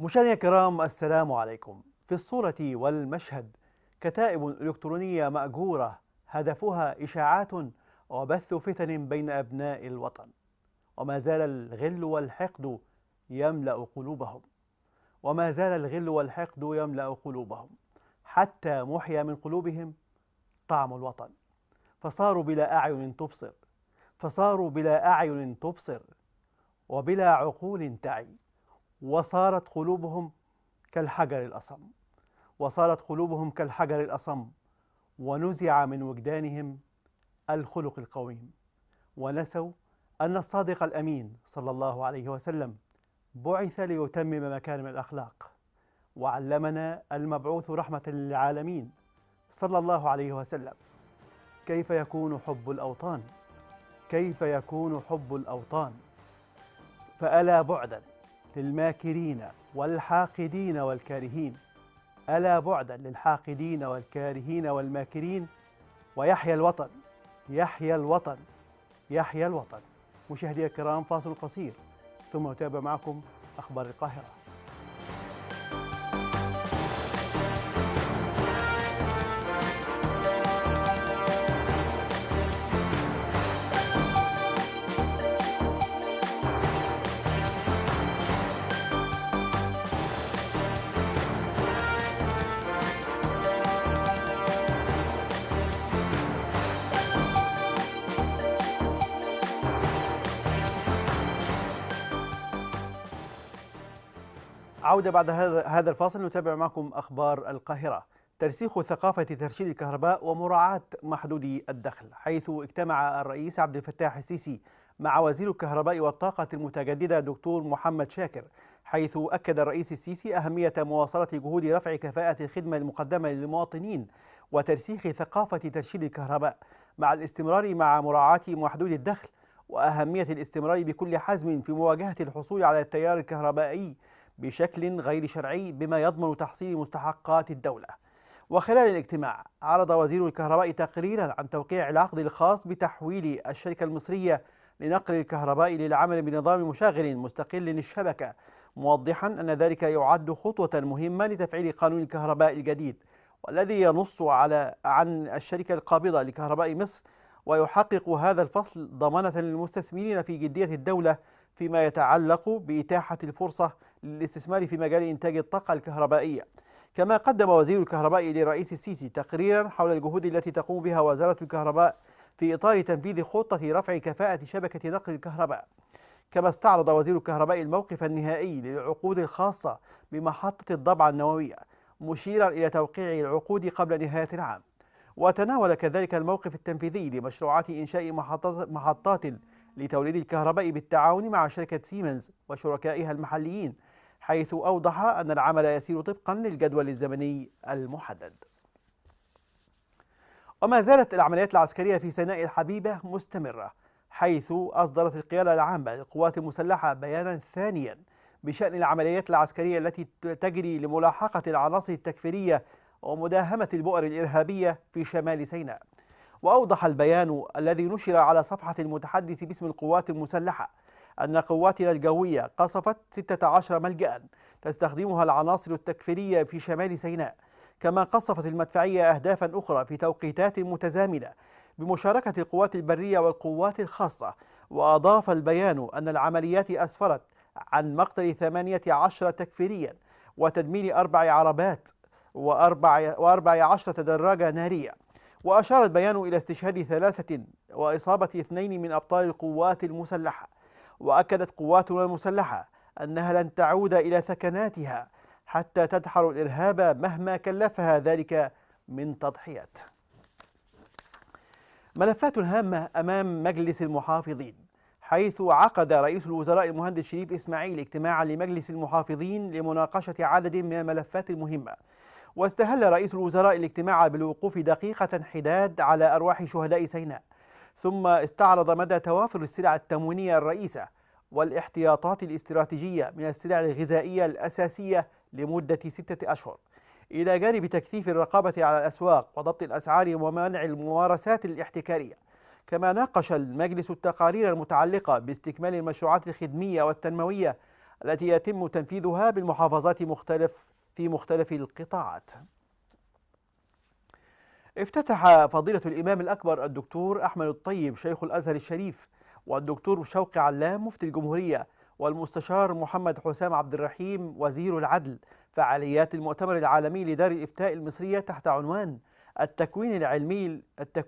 مشاهدينا الكرام، السلام عليكم. في الصورة والمشهد كتائب إلكترونية مأجورة هدفها إشاعات وبث فتن بين أبناء الوطن، وما زال الغل والحقد يملأ قلوبهم، وما زال الغل والحقد يملأ قلوبهم حتى محيا من قلوبهم طعم الوطن، فصاروا بلا أعين تبصر، فصاروا بلا أعين تبصر وبلا عقول تعي، وصارت قلوبهم كالحجر الأصم، وصارت قلوبهم كالحجر الأصم، ونزع من وجدانهم الخلق القويم، ونسوا أن الصادق الأمين صلى الله عليه وسلم بعث ليتمم مكارم الأخلاق، وعلمنا المبعوث رحمة للعالمين صلى الله عليه وسلم كيف يكون حب الأوطان، كيف يكون حب الأوطان. فألا بعدا للماكرين والحاقدين والكارهين، ألا بعدا للحاقدين والكارهين والماكرين، ويحيا الوطن، يحيا الوطن، يحيا الوطن. مشاهدي الكرام، فاصل قصير ثم أتابع معكم أخبار القاهرة. عودة بعد هذا الفاصل نتابع معكم أخبار القاهرة. ترسيخ ثقافة ترشيد الكهرباء ومراعاة محدودي الدخل، حيث اجتمع الرئيس عبد الفتاح السيسي مع وزير الكهرباء والطاقة المتجددة دكتور محمد شاكر، حيث أكد الرئيس السيسي أهمية مواصلة جهود رفع كفاءة الخدمة المقدمة للمواطنين وترسيخ ثقافة ترشيد الكهرباء مع الاستمرار مع مراعاة محدود الدخل، وأهمية الاستمرار بكل حزم في مواجهة الحصول على التيار الكهربائي بشكل غير شرعي بما يضمن تحصيل مستحقات الدولة. وخلال الاجتماع عرض وزير الكهرباء تقريرا عن توقيع العقد الخاص بتحويل الشركة المصرية لنقل الكهرباء للعمل بنظام مشغل مستقل للشبكة، موضحا أن ذلك يعد خطوة مهمة لتفعيل قانون الكهرباء الجديد والذي ينص عن الشركة القابضة لكهرباء مصر، ويحقق هذا الفصل ضمانة للمستثمرين في جدية الدولة فيما يتعلق بإتاحة الفرصة للاستثمار في مجال إنتاج الطاقة الكهربائية. كما قدم وزير الكهرباء للرئيس السيسي تقريرا حول الجهود التي تقوم بها وزارة الكهرباء في إطار تنفيذ خطة رفع كفاءة شبكة نقل الكهرباء. كما استعرض وزير الكهرباء الموقف النهائي للعقود الخاصة بمحطة الضبعة النووية، مشيرا إلى توقيع العقود قبل نهاية العام. وتناول كذلك الموقف التنفيذي لمشروعات إنشاء محطات لتوليد الكهرباء بالتعاون مع شركة سيمنز وشركائها المحليين، حيث أوضح أن العمل يسير طبقا للجدول الزمني المحدد. وما زالت العمليات العسكرية في سيناء الحبيبة مستمرة، حيث أصدرت القيادة العامة للقوات المسلحة بيانا ثانيا بشأن العمليات العسكرية التي تجري لملاحقة العناصر التكفيرية ومداهمة البؤر الإرهابية في شمال سيناء. وأوضح البيان الذي نشر على صفحة المتحدث باسم القوات المسلحة أن قواتنا الجوية قصفت 16 ملجأ تستخدمها العناصر التكفيرية في شمال سيناء، كما قصفت المدفعية أهدافا أخرى في توقيتات متزامنة بمشاركة القوات البرية والقوات الخاصة. وأضاف البيان أن العمليات أسفرت عن مقتل 18 تكفيريا وتدمير 4 عربات و14 دراجة نارية. وأشار البيان إلى استشهاد 3 وإصابة 2 من أبطال القوات المسلحة. وأكدت قواتنا المسلحة أنها لن تعود إلى ثكناتها حتى تدحر الإرهاب مهما كلفها ذلك من تضحيات. ملفات هامة أمام مجلس المحافظين، حيث عقد رئيس الوزراء المهندس شريف إسماعيل اجتماعا لمجلس المحافظين لمناقشة عدد من الملفات المهمة. واستهل رئيس الوزراء الاجتماع بالوقوف دقيقة حداد على أرواح شهداء سيناء، ثم استعرض مدى توافر السلع التموينية الرئيسة والاحتياطات الاستراتيجية من السلع الغذائية الأساسية لمدة 6 أشهر، إلى جانب تكثيف الرقابة على الأسواق وضبط الأسعار ومنع الممارسات الاحتكارية. كما ناقش المجلس التقارير المتعلقة باستكمال المشروعات الخدمية والتنموية التي يتم تنفيذها بالمحافظات في مختلف القطاعات. افتتح فضيلة الإمام الأكبر الدكتور أحمد الطيب شيخ الأزهر الشريف والدكتور شوقي علام مفتي الجمهورية والمستشار محمد حسام عبد الرحيم وزير العدل فعاليات المؤتمر العالمي لدار الإفتاء المصرية تحت عنوان التكوين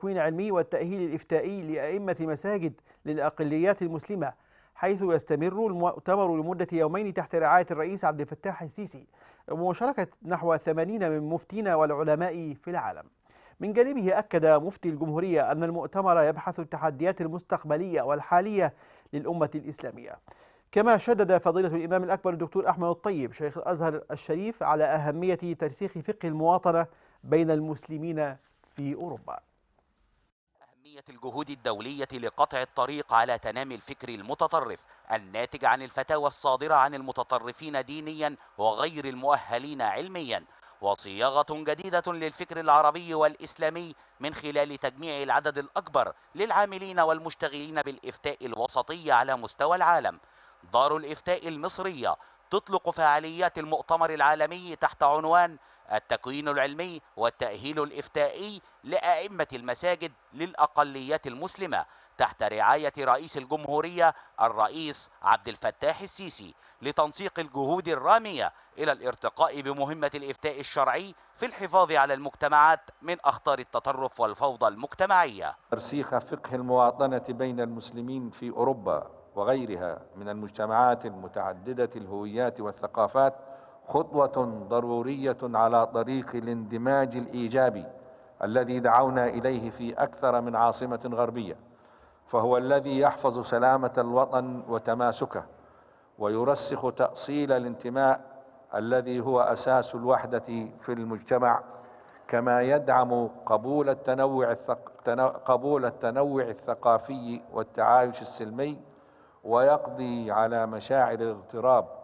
العلمي والتأهيل الإفتائي لأئمة مساجد للأقليات المسلمة، حيث يستمر المؤتمر لمدة يومين تحت رعاية الرئيس عبد الفتاح السيسي ومشاركة نحو 80 من مفتين والعلماء في العالم. من جانبه أكد مفتي الجمهورية أن المؤتمر يبحث التحديات المستقبلية والحالية للأمة الإسلامية. كما شدد فضيلة الإمام الأكبر الدكتور أحمد الطيب شيخ الأزهر الشريف على أهمية ترسيخ فقه المواطنة بين المسلمين في أوروبا. أهمية الجهود الدولية لقطع الطريق على تنامي الفكر المتطرف الناتج عن الفتاوى الصادرة عن المتطرفين دينيا وغير المؤهلين علميا، وصياغة جديدة للفكر العربي والإسلامي من خلال تجميع العدد الأكبر للعاملين والمشتغلين بالإفتاء الوسطي على مستوى العالم. دار الإفتاء المصرية تطلق فعاليات المؤتمر العالمي تحت عنوان التكوين العلمي والتأهيل الإفتائي لأئمة المساجد للأقليات المسلمة تحت رعاية رئيس الجمهورية الرئيس عبد الفتاح السيسي، لتنسيق الجهود الرامية إلى الارتقاء بمهمة الإفتاء الشرعي في الحفاظ على المجتمعات من أخطار التطرف والفوضى المجتمعية. ترسيخ فقه المواطنة بين المسلمين في أوروبا وغيرها من المجتمعات المتعددة الهويات والثقافات خطوة ضرورية على طريق الاندماج الإيجابي الذي دعونا إليه في أكثر من عاصمة غربية، فهو الذي يحفظ سلامة الوطن وتماسكه ويرسخ تأصيل الانتماء الذي هو أساس الوحدة في المجتمع، كما يدعم قبول التنوع الثقافي والتعايش السلمي، ويقضي على مشاعر الاغتراب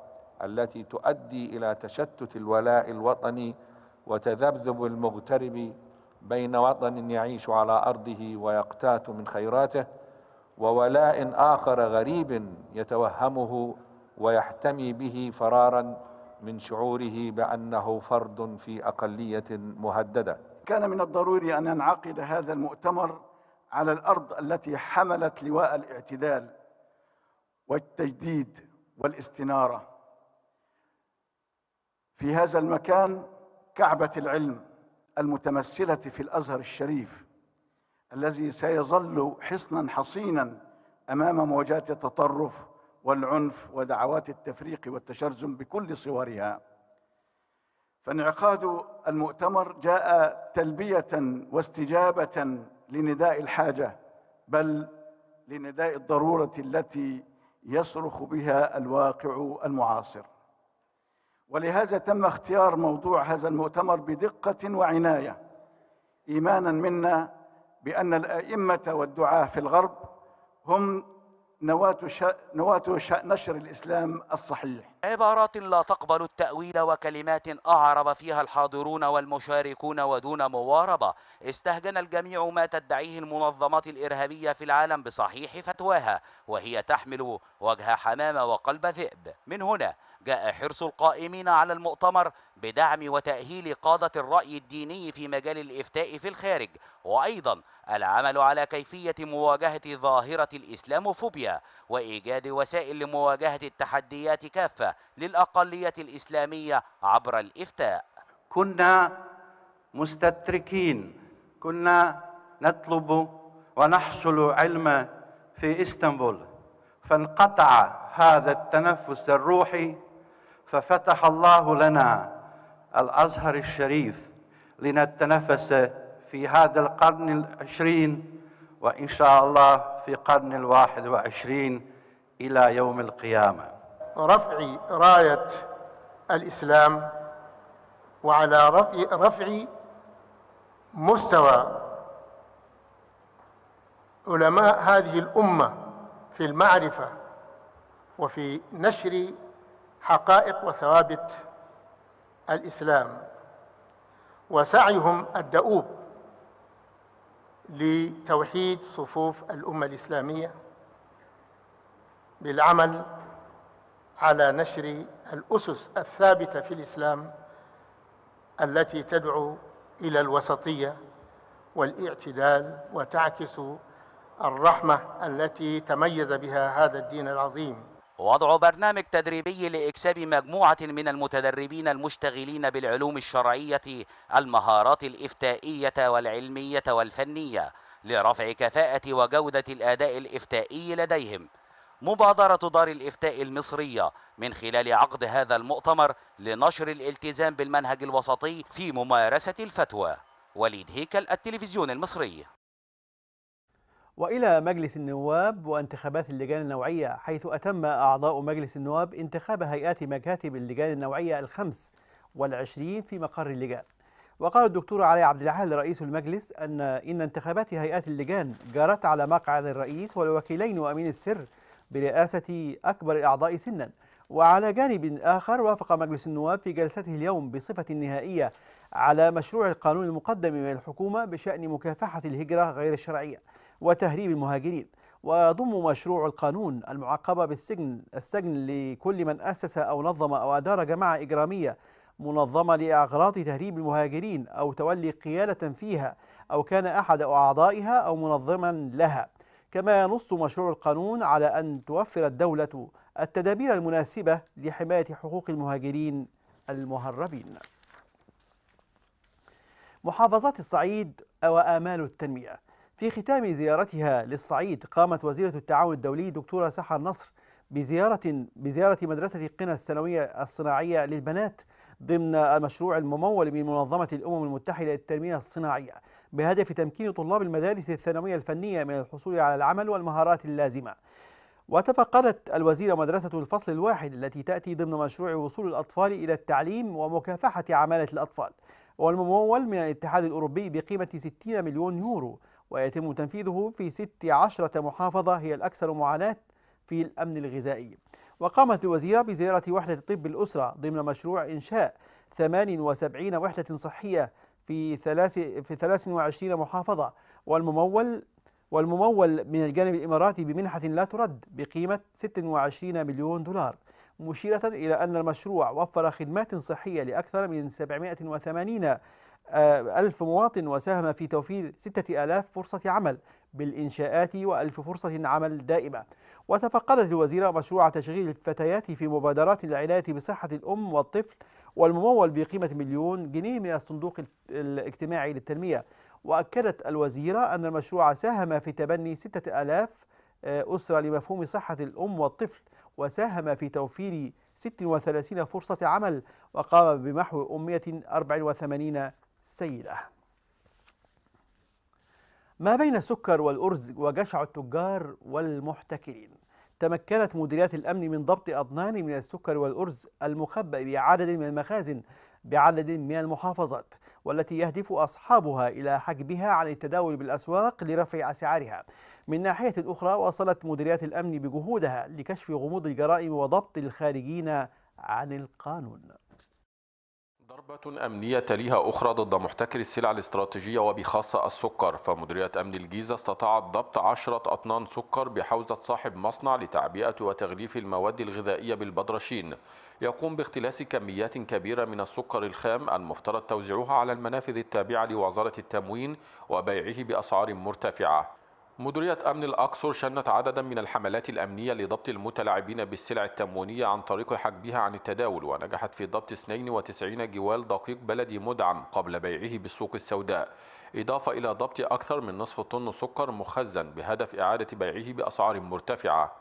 التي تؤدي إلى تشتت الولاء الوطني وتذبذب المغترب بين وطن يعيش على أرضه ويقتات من خيراته وولاء آخر غريب يتوهمه ويحتمي به فرارا من شعوره بأنه فرد في أقلية مهددة. كان من الضروري أن ينعقد هذا المؤتمر على الأرض التي حملت لواء الاعتدال والتجديد والاستنارة، في هذا المكان كعبة العلم المتمثلة في الأزهر الشريف الذي سيظل حصنا حصينا أمام موجات التطرف والعنف ودعوات التفريق والتشرذم بكل صورها. فانعقاد المؤتمر جاء تلبية واستجابة لنداء الحاجة، بل لنداء الضرورة التي يصرخ بها الواقع المعاصر. ولهذا تم اختيار موضوع هذا المؤتمر بدقة وعناية، إيمانا منا بأن الأئمة والدعاة في الغرب هم نواة نشر الإسلام الصحيح. عبارات لا تقبل التأويل وكلمات أعرب فيها الحاضرون والمشاركون ودون مواربة. استهجن الجميع ما تدعيه المنظمات الإرهابية في العالم بصحيح فتواها، وهي تحمل وجه حمامة وقلب ذئب. من هنا جاء حرص القائمين على المؤتمر بدعم وتأهيل قادة الرأي الديني في مجال الإفتاء في الخارج، وأيضا العمل على كيفية مواجهة ظاهرة الإسلاموفوبيا وإيجاد وسائل لمواجهة التحديات كافة للأقلية الإسلامية عبر الإفتاء. كنا مستتركين، كنا نطلب ونحصل علم في إسطنبول، فانقطع هذا التنفس الروحي، ففتح الله لنا الأزهر الشريف لنتنفس في هذا القرن العشرين، وإن شاء الله في قرن 21 إلى يوم القيامة. رفع راية الإسلام وعلى رفع مستوى علماء هذه الأمة في المعرفة وفي نشر حقائق وثوابت الإسلام، وسعيهم الدؤوب لتوحيد صفوف الأمة الإسلامية بالعمل على نشر الأسس الثابتة في الإسلام التي تدعو إلى الوسطية والاعتدال وتعكس الرحمة التي تميز بها هذا الدين العظيم. وضع برنامج تدريبي لإكساب مجموعة من المتدربين المشتغلين بالعلوم الشرعية المهارات الإفتائية والعلمية والفنية لرفع كفاءة وجودة الأداء الإفتائي لديهم. مبادرة دار الإفتاء المصرية من خلال عقد هذا المؤتمر لنشر الالتزام بالمنهج الوسطي في ممارسة الفتوى. وليد هيكل، التلفزيون المصري. وإلى مجلس النواب وانتخابات اللجان النوعية، حيث أتم أعضاء مجلس النواب انتخاب هيئات مكاتب اللجان النوعية 25 في مقر اللجان. وقال الدكتور علي عبد العال رئيس المجلس إن انتخابات هيئات اللجان جرت على مقعد الرئيس والوكيلين وأمين السر برئاسة أكبر الأعضاء سنا. وعلى جانب آخر، وافق مجلس النواب في جلسته اليوم بصفة نهائية على مشروع القانون المقدم من الحكومة بشأن مكافحة الهجرة غير الشرعية وتهريب المهاجرين. ويضم مشروع القانون المعاقبة بالسجن لكل من أسس أو نظم أو أدار جماعة إجرامية منظمة لأغراض تهريب المهاجرين أو تولي قيادة فيها أو كان أحد أعضائها أو منظما لها. كما ينص مشروع القانون على أن توفر الدولة التدابير المناسبة لحماية حقوق المهاجرين المهربين. محافظات الصعيد وآمال التنمية. في ختام زيارتها للصعيد، قامت وزيرة التعاون الدولي دكتورة سحر نصر بزيارة مدرسة قنا الثانوية الصناعية للبنات ضمن المشروع الممول من منظمة الأمم المتحدة للتنمية الصناعية، بهدف تمكين طلاب المدارس الثانوية الفنية من الحصول على العمل والمهارات اللازمة. وتفقدت الوزيرة مدرسة الفصل الواحد التي تأتي ضمن مشروع وصول الأطفال إلى التعليم ومكافحة عمالة الأطفال، والممول من الاتحاد الأوروبي بقيمة 60 مليون يورو، ويتم تنفيذه في 16 محافظة هي الأكثر معاناة في الأمن الغذائي. وقامت الوزيرة بزيارة وحدة طب الأسرة ضمن مشروع إنشاء 78 وحدة صحية في 23 محافظة، والممول من الجانب الإماراتي بمنحة لا ترد بقيمة 26 مليون دولار، مشيرة إلى أن المشروع وفر خدمات صحية لأكثر من 780 ألف مواطن، وساهم في توفير 6000 فرصة عمل بالإنشاءات و1000 فرصة عمل دائمة. وتفقدت الوزيرة مشروع تشغيل الفتيات في مبادرات العناية بصحة الأم والطفل والممول بقيمة 1 مليون جنيه من الصندوق الاجتماعي للتنمية. وأكدت الوزيرة أن المشروع ساهم في تبني 6000 أسرة لمفهوم صحة الأم والطفل، وساهم في توفير 36 فرصة عمل، وقام بمحو أمية 84 سيدة. ما بين السكر والأرز وجشع التجار والمحتكرين، تمكنت مديريات الأمن من ضبط أطنان من السكر والأرز المخبأ بعدد من المخازن بعدد من المحافظات، والتي يهدف أصحابها إلى حجبها عن التداول بالأسواق لرفع أسعارها. من ناحية أخرى، وصلت مديريات الأمن بجهودها لكشف غموض الجرائم وضبط الخارجين عن القانون. ضربة أمنية تليها أخرى ضد محتكر السلع الاستراتيجية وبخاصة السكر. فمديرية أمن الجيزة استطاعت ضبط 10 أطنان سكر بحوزة صاحب مصنع لتعبئة وتغليف المواد الغذائية بالبدرشين، يقوم باختلاس كميات كبيرة من السكر الخام المفترض توزيعها على المنافذ التابعة لوزارة التموين وبيعه بأسعار مرتفعة. مديرية أمن الأقصر شنت عددا من الحملات الأمنية لضبط المتلاعبين بالسلع التموينية عن طريق حجبها عن التداول، ونجحت في ضبط 92 جوال دقيق بلدي مدعم قبل بيعه بالسوق السوداء، إضافة إلى ضبط أكثر من نصف طن سكر مخزن بهدف إعادة بيعه بأسعار مرتفعة.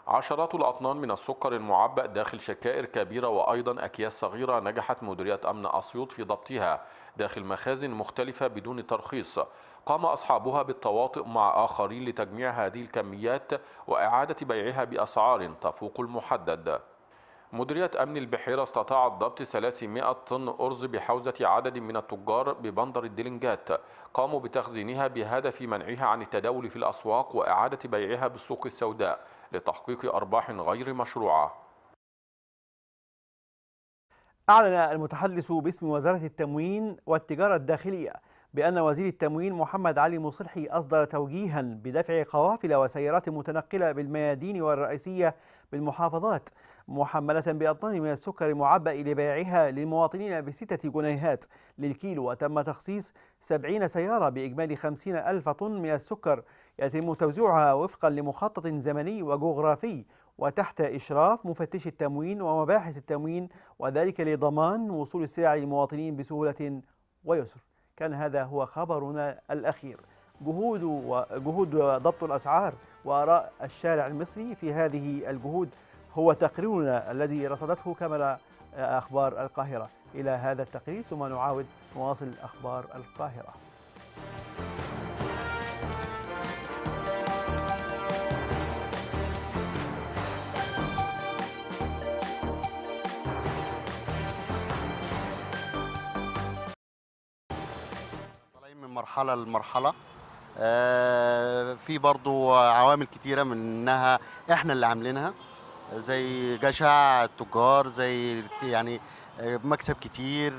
عشرات الأطنان من السكر المعبأ داخل شكائر كبيرة وأيضا أكياس صغيرة نجحت مديرية أمن أسيوط في ضبطها داخل مخازن مختلفة بدون ترخيص، قام أصحابها بالتواطؤ مع آخرين لتجميع هذه الكميات وإعادة بيعها بأسعار تفوق المحدد. مديرية أمن البحيرة استطاعت ضبط 300 طن أرز بحوزة عدد من التجار ببندر الدلنجات، قاموا بتخزينها بهدف منعها عن التداول في الأسواق وإعادة بيعها بالسوق السوداء لتحقيق أرباح غير مشروعة. أعلن المتحدث باسم وزارة التموين والتجارة الداخلية بأن وزير التموين محمد علي مصلحي أصدر توجيها بدفع قوافل وسيارات متنقلة بالميادين والرئيسية بالمحافظات محملة بأطنان من السكر المعبأ لبيعها للمواطنين ب6 جنيهات للكيلو، وتم تخصيص 70 سيارة بإجمالي 50 ألف طن من السكر يتم توزيعها وفقا لمخطط زمني وجغرافي وتحت إشراف مفتشي التموين ومباحث التموين، وذلك لضمان وصول السلع للمواطنين بسهولة ويسر. كان هذا هو خبرنا الأخير. جهود ضبط الأسعار وآراء الشارع المصري في هذه الجهود هو تقريرنا الذي رصدته كاميرا أخبار القاهرة. إلى هذا التقرير ثم نعاود نواصل أخبار القاهرة. طالعين من مرحلة لمرحلة، في برضو عوامل كتيرة منها احنا اللي عاملينها، زي جشع التجار، زي يعني مكسب كتير.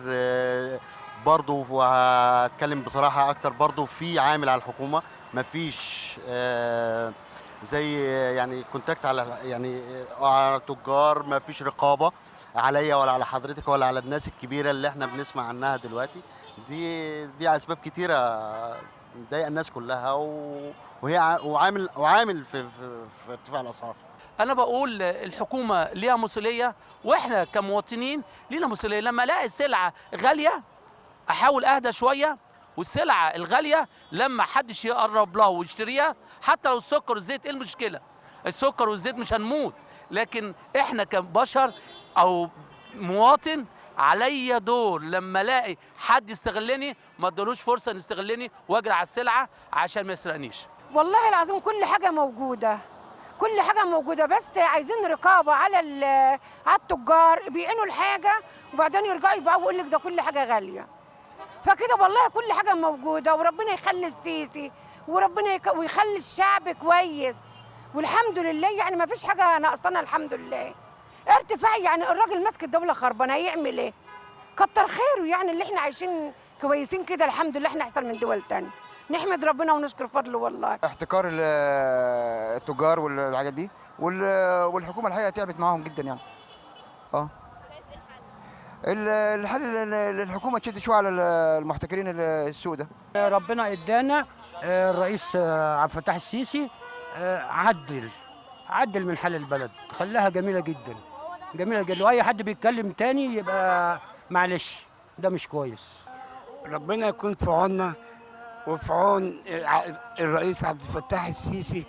برضو وهتكلم بصراحة اكتر، برضو في عامل على الحكومة، مفيش زي يعني contact على يعني على التجار، مفيش رقابة عليا ولا على حضرتك ولا على الناس الكبيرة اللي احنا بنسمع عنها دلوقتي. دي اسباب كتيرة مضايقه الناس كلها، وهي وعامل في ارتفاع الاسعار. انا بقول الحكومة ليها مسؤولية، واحنا كمواطنين لينا مسؤولية. لما الاقي السلعة غالية احاول اهدى شوية، والسلعه الغالية لما حدش يقرب لها ويشتريها، حتى لو السكر والزيت. ايه المشكلة؟ السكر والزيت مش هنموت، لكن احنا كبشر او مواطن عليا دور لما الاقي حد يستغلني ما ادالوش فرصة ان يستغلني واجري على السلعة عشان ما يسرقنيش. والله العظيم كل حاجة موجودة، كل حاجة موجودة، بس عايزين رقابه على التجار، بيعينوا الحاجة وبعدين يرجعوا يبيعوا ويقول لك ده كل حاجة غالية. فكده والله كل حاجة موجودة، وربنا يخلي السيسي، وربنا ويخلي الشعب كويس، والحمد لله يعني ما فيش حاجة ناقصانا الحمد لله. ارتفاع يعني الراجل ماسك الدولة خربانة، هيعمل ايه؟ كتر خيره يعني اللي احنا عايشين كويسين كده الحمد لله، احنا احسن من دول تانية، نحمد ربنا ونشكر فضله والله. احتكار التجار والحاجات دي، والحكومة الحقيقة تعبت معاهم جدا يعني. شايف ايه الحل؟ الحل الحكومة تشد شوية على المحتكرين السوق ده. ربنا ادانا الرئيس عبد الفتاح السيسي، عدل من حال البلد، خلاها جميلة جدا جميلة جدا، واي حد بيتكلم تاني يبقى معلش ده مش كويس. ربنا يكون في عوننا وفي عون الرئيس عبد الفتاح السيسي،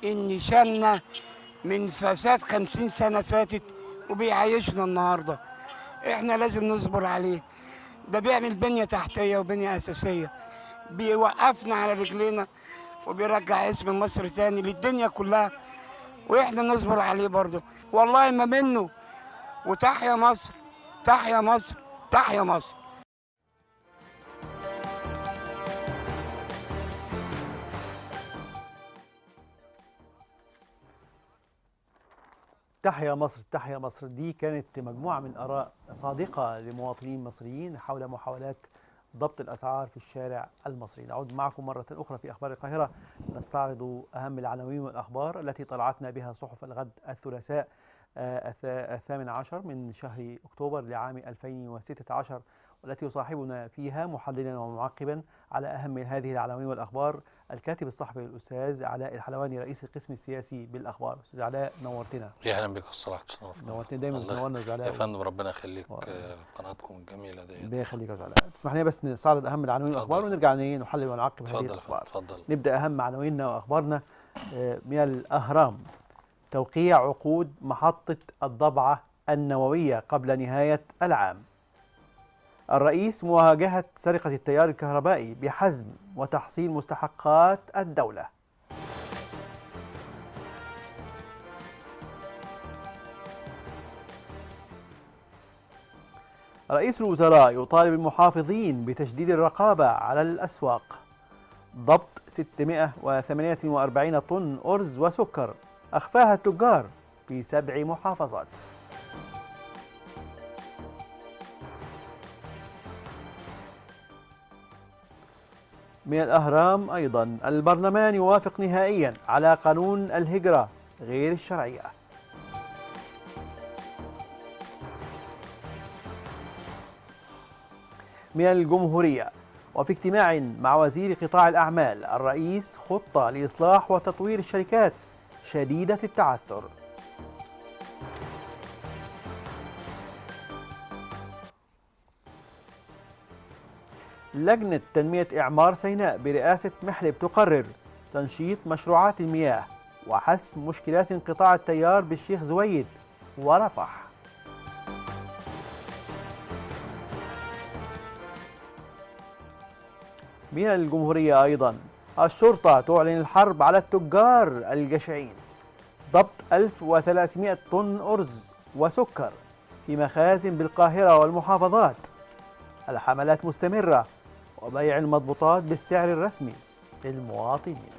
ان شالنا من فساد 50 سنة فاتت وبيعيشنا النهارده. احنا لازم نصبر عليه، ده بيعمل بنيه تحتيه وبنيه اساسية، بيوقفنا على رجلينا وبيرجع اسم مصر تاني للدنيا كلها، واحنا نصبر عليه برضه والله ما منه. وتحيا مصر، تحيا مصر، تحيا مصر. تحيا مصر، تحيا مصر. دي كانت مجموعة من آراء صادقة لمواطنين مصريين حول محاولات ضبط الأسعار في الشارع المصري. نعود معكم مرة أخرى في أخبار القاهرة، نستعرض أهم العناوين والأخبار التي طلعتنا بها صحف الغد الثلاثاء 18 من شهر أكتوبر لعام 2016، والتي يصاحبنا فيها محللا ومعقبا على أهم هذه العناوين والأخبار الكاتب الصحفي الأستاذ علاء الحلواني، رئيس القسم السياسي بالأخبار. أستاذ علاء، نورتنا. يا أهلا بك أستاذ، نورتنا دايما، بتنورنا أستاذ علاء يا فندم، ربنا يخليك قناتكم الجميلة دي. ربنا يخليك يا أستاذ علاء. تسمح لنا بس نستعرض أهم العناوين والأخبار ونرجع نحلل ونعقب هذه الأخبار. اتفضل. نبدأ أهم عناويننا وأخبارنا من الأهرام. توقيع عقود محطة الضبعة النووية قبل نهاية العام. الرئيس مواجهة سرقة التيار الكهربائي بحزم وتحصيل مستحقات الدولة. رئيس الوزراء يطالب المحافظين بتشديد الرقابة على الأسواق. ضبط 648 طن أرز وسكر أخفاها التجار في 7 محافظات. من الأهرام أيضا، البرلمان يوافق نهائيا على قانون الهجرة غير الشرعية. من الجمهورية، وفي اجتماع مع وزير قطاع الأعمال الرئيس خطة لإصلاح وتطوير الشركات شديدة التعثر. لجنة تنمية إعمار سيناء برئاسة محلب تقرر تنشيط مشروعات المياه وحسم مشكلات انقطاع التيار بالشيخ زويد ورفح. من الجمهورية أيضا، الشرطة تعلن الحرب على التجار الجشعين، ضبط 1300 طن أرز وسكر في مخازن بالقاهرة والمحافظات. الحملات مستمرة وبيع المضبوطات بالسعر الرسمي للمواطنين.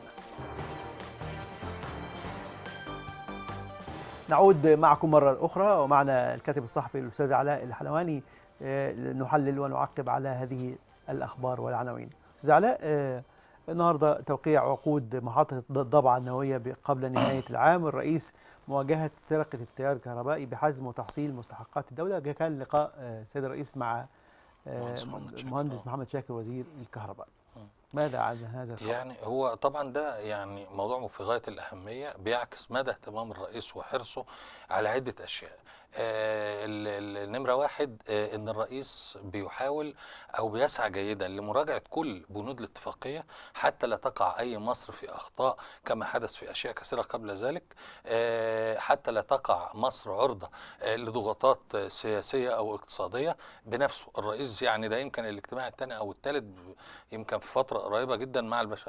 نعود معكم مرة أخرى ومعنا الكاتب الصحفي الأستاذ علاء الحلواني نحلل ونعقب على هذه الأخبار والعناوين. أستاذ علاء، النهارده توقيع عقود محطة الضبعة النووية قبل نهاية العام، الرئيس مواجهة سرقة التيار الكهربائي بحزم وتحصيل مستحقات الدولة. كان لقاء السيد الرئيس مع المهندس محمد شاكر وزير الكهرباء. ماذا عن هذا الخبر؟ يعني هو طبعا ده يعني موضوع في غاية الأهمية، بيعكس مدى اهتمام الرئيس وحرصه على عدة أشياء. النمرة واحد، ان الرئيس بيحاول او بيسعى جيدا لمراجعة كل بنود الاتفاقية حتى لا تقع اي مصر في اخطاء كما حدث في اشياء كثيرة قبل ذلك، حتى لا تقع مصر عرضة لضغوطات سياسية او اقتصادية. بنفسه الرئيس يعني ده يمكن الاجتماع الثاني او الثالث يمكن في فترة قريبة جدا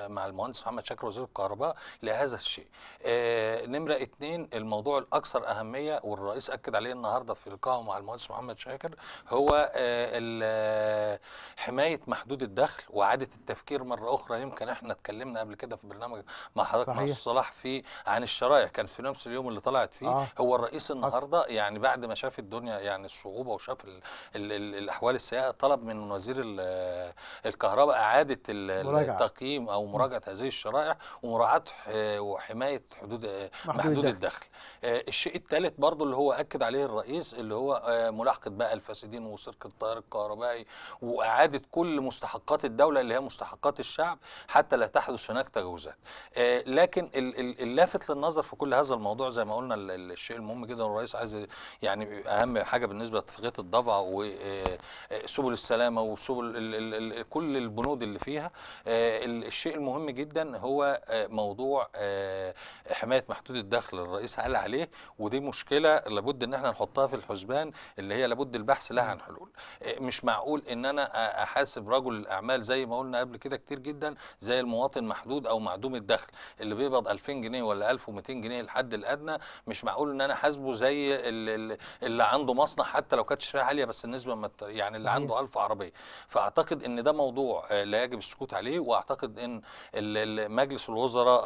مع المهندس محمد شاكر وزير الكهرباء لهذا الشيء. نمرة اثنين، الموضوع الاكثر اهمية والرئيس اكد عليه النهارده في لقائه مع المهندس محمد شاكر هو حماية محدود الدخل واعاده التفكير مرة اخرى. يمكن احنا اتكلمنا قبل كده في برنامج مع حضرتك مع صلاح في عن الشرائح، كان في نفس اليوم اللي طلعت فيه. هو الرئيس النهارده يعني بعد ما شاف الدنيا يعني الصعوبة وشاف ال ال ال الاحوال السيئة، طلب من وزير الكهرباء اعاده التقييم او مراجعه هذه الشرائح ومراعاة وحماية حدود محدود الدخل. الشيء الثالث برضو اللي هو اكد عليه الرئيس اللي هو ملاحقة بقى الفاسدين وسرقة التيار الكهربائي وإعادة كل مستحقات الدولة اللي هي مستحقات الشعب حتى لا تحدث هناك تجاوزات. لكن اللافت للنظر في كل هذا الموضوع زي ما قلنا الشيء المهم جدا والرئيس عايز يعني أهم حاجة بالنسبة لاتفاقية الضبعة وسبل السلامة وسبل كل البنود اللي فيها، الشيء المهم جدا هو موضوع حماية محدود الدخل الرئيس قال عليه، ودي مشكلة لابد ان احنا نحطها في الحسبان اللي هي لابد البحث لها عن حلول. مش معقول ان انا احاسب رجل الاعمال زي ما قلنا قبل كده كتير جدا زي المواطن محدود او معدوم الدخل اللي بيقبض 2000 جنيه ولا 1200 جنيه الحد الادنى، مش معقول ان انا احاسبه زي اللي عنده مصنع حتى لو كانت شريحة عالية بس النسبة يعني اللي عنده 1000 عربية. فاعتقد ان ده موضوع لا يجب السكوت عليه، واعتقد ان مجلس الوزراء